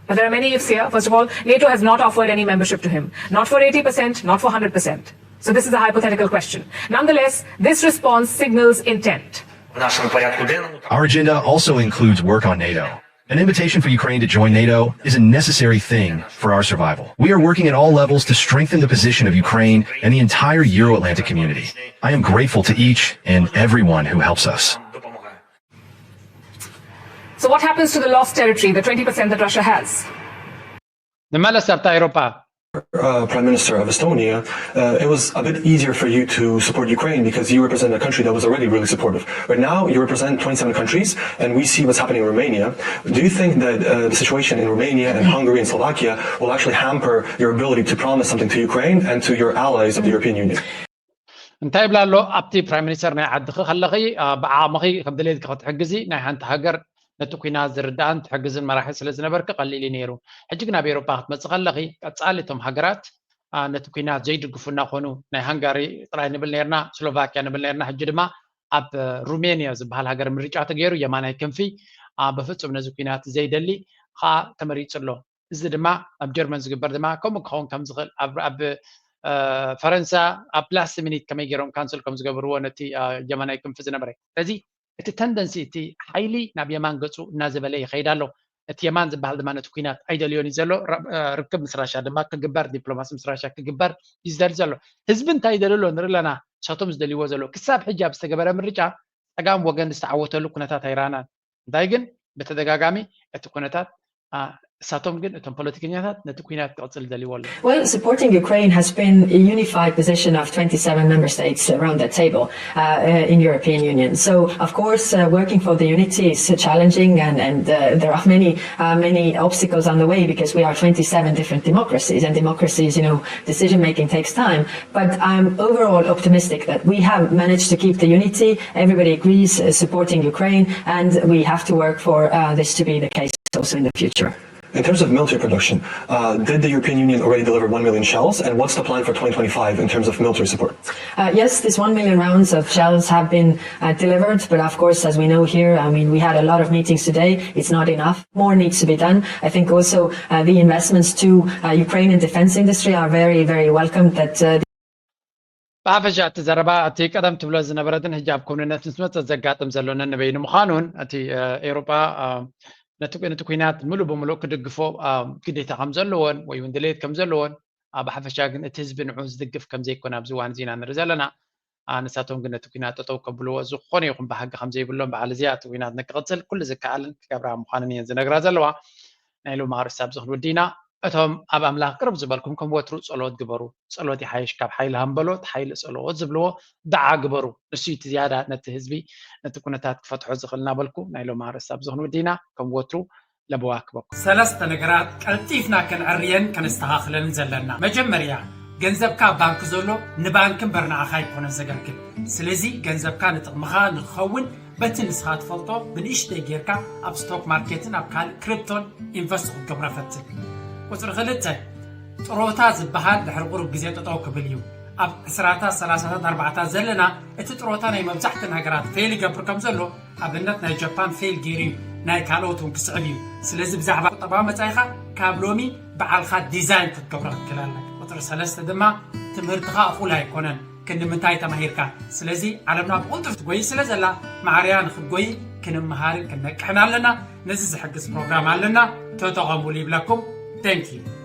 But there are many ifs here. First of all, NATO has not offered any membership to him. Not for eighty percent, not for one hundred percent. So this is a hypothetical question. Nonetheless, this response signals intent. В нашому порядку денному Our agenda also includes work on NATO. An invitation for Ukraine to join NATO is a necessary thing for our survival. We are working at all levels to strengthen the position of Ukraine and the entire Euro Atlantic community. I am grateful to each and everyone who helps us. допомагає. So, what happens to the lost territory, the twenty percent that Russia has? ንመለስ ኣብታ ኤሮፓ uh, Prime Minister of Estonia, uh, it was a bit easier for you to support Ukraine because you represent a country that was already really supportive. But now you represent twenty-seven countries, and we see what's happening in Romania. Do you think that uh, the situation in Romania and Hungary and Slovakia will actually hamper your ability to promise something to Ukraine and to your allies of the European Union? እንታይ ይብላ ኣሎ ኣብቲ ፕራይም ሚኒስተር ናይ ዓድኺ ከለኺ ብዓቕምኺ ከም ድሌትኪ ክትሕግዚ ናይ ሓንቲ ሃገር ነቲ ኩናት ዝርዳእን ትሕግዝን መራሒ ስለ ዝነበርኪ ቀሊል እዩ ነይሩ። ሕጂ ግን ኣብ ኤውሮጳ ክትመጽእ ከለኺ ቀጻሊ እቶም ሃገራት ነቲ ኩናት ዘይድግፉ እናኾኑ ናይ ሃንጋሪ ጥራይ ንብል ነርና፣ ስሎቫኪያ ንብል ነርና። ሕጂ ድማ ኣብ ሩሜንያ ዝበሃል ሃገር ምርጫ ተገይሩ የማናይ ክንፊ ብፍጹም ነዚ ኩናት ዘይደሊ ከዓ ተመሪጹ ኣሎ። እዚ ድማ ኣብ ጀርመን ዝግበር ድማ ከምኡ ክኸውን ከም ዝኽእል ኣብ ፈረንሳ ኣብ ላስት ሚኒት ከመይ ገይሮም ካንስል ከም ዝገብርዎ ነቲ ጀማናይ ክንፊ ዝነበረ። ስለዚ እቲ ተንደንሲ፣ እቲ ሓይሊ ናብ የማን ገፁ እናዘበለ ይኸይድ ኣሎ። እቲ የማን ዝበሃል ድማ ነቲ ኩናት ኣይደልዮን እዩ ዘሎ። ርክብ ምስ ራሻ ድማ ክግበር፣ ዲፕሎማሲ ምስ ራሻ ክግበር እዩ ዝደሊ ዘሎ። ህዝቢ እንታይ ይደሊ ኣሎ ንርኢ ኣለና። ንሳቶም ዝደልይዎ ዘሎ ክሳብ ሕጂ ኣብ ዝተገበረ ምርጫ ፀጋም ወገን ዝተዓወተሉ ኩነታት ኣይረኣናን። እንታይ ግን ብተደጋጋሚ እቲ ኩነታት ንሳቶም ግን እቶም ፖለቲከኛታት ነቲ ኩናት ክቕፅል ደልይዎ ኣሎ። Well, supporting Ukraine has been a unified position of twenty-seven member states around that table uh, uh, in European Union. So, of course, uh, working for the unity is challenging, and, and uh, there are many uh, many obstacles on the way because we are twenty-seven different democracies, and democracies, you know, decision making takes time. But I'm overall optimistic that we have managed to keep the unity. Everybody agrees uh, supporting Ukraine, and we have to work for uh, this to be the case also in the future. In terms of military production, uh, did the European Union already deliver one million shells? And what's the plan for twenty twenty-five in terms of military support? Uh, yes, this one million rounds of shells have been uh, delivered. But of course, as we know here, I mean, we had a lot of meetings today. It's not enough. More needs to be done. I think also uh, the investments to uh, Ukrainian defense industry are very, very welcome. That uh, ብሓፈሻ እቲ ዘረባ፣ እቲ ቀደም ትብሎ ዝነበረትን ሕጂ ኣብ ክውንነት ምስ መፀ ዘጋጥም ዘሎ ነንበይኑ ምዃኑን፣ እቲ ኤውሮጳ ነቲ ኩናት ምሉእ ብምሉእ ክድግፎ ግዴታ ከም ዘለዎን ወይ እውን ድሌት ከም ዘለዎን፣ ብሓፈሻ ግን እቲ ህዝቢ ንዑ ዝድግፍ ከም ዘይኮነ ኣብዚ እዋን እዚ ኢና ንርኢ ዘለና። ንሳቶም ግን ነቲ ኩናት ጠጠው ከብልዎ ዝኾነ ይኹን ባህጊ ከም ዘይብሎም፣ በዓል እዚኣ እቲ ኩናት ንክቕፅል ኩሉ ዝከኣልን ክገብራ ምዃንን እየን ዝነግራ ዘለዋ። ናይ ሎሚ ኣርእስቲ ኣብዚ ክንውዲ ኢና። እቶም ኣብ ኣምላኽ ቅርብ ዝበልኩም ከም ወትሩ ጸሎት ግበሩ። ጸሎት ይሓይሽ ካብ ሓይሊ ሃምበሎ፣ እቲ ሓይሊ ጸሎት ዝብልዎ ደዓ ግበሩ። ንሱ እቲ ዝያዳ ነቲ ህዝቢ ነቲ ኩነታት ክፈትሖ ዝኽእል እናበልኩ ናይ ሎሚ ኣርእስቲ ኣብዚ ክንውዲ ኢና። ከም ወትሩ ለበዋ ክበኩም። ሰለስተ ነገራት ቀልጢፍና ከነዕርየን ከነስተኻኽለን ዘለና። መጀመርያ ገንዘብካ ኣብ ባንክ ዘሎ ንባንክ እምበር ንዓኻ ኣይኮነን ዘገልግል። ስለዚ ገንዘብካ ንጥቕምኻ ንክኸውን በቲ ንስኻ ትፈልጦ ብንእሽተይ ጌርካ ኣብ ስቶክ ማርኬትን ኣብ ካልእ ክሪፕቶን ኢንቨስት ክትገብሮ ፈትን። ቁፅሪ ክልተ ጥሮታ ዝበሃል ድሕሪ ቁሩብ ግዜ ጠጠው ክብል እዩ። ኣብ ዕስራታት ሰላሳታት ኣርባዕታት ዘለና እቲ ጥሮታ ናይ መብዛሕትእን ሃገራት ፌል ይገብር ከም ዘሎ ኣብነት ናይ ጃፓን ፌል ገይሩ እዩ፣ ናይ ካልኦት እውን ክስዕብ እዩ። ስለዚ ብዛዕባ ቁጠባዊ መፃኢኻ ካብ ሎሚ በዓልኻ ዲዛይን ክትገብሮ ክትክእል ኣለካ። ቁፅሪ ሰለስተ ድማ ትምህርትኻ እኹል ኣይኮነን። ክንዲ ምንታይ ተማሂርካ? ስለዚ ዓለምና ብቕልጡፍ ትጎይ ስለ ዘላ ማዕርያ ንክትጎይ ክንምሃርን ክንነቅሕን ኣለና። ነዚ ዝሕግዝ ፕሮግራም ኣለና፣ ተጠቐሙሉ ይብለኩም። Thank you።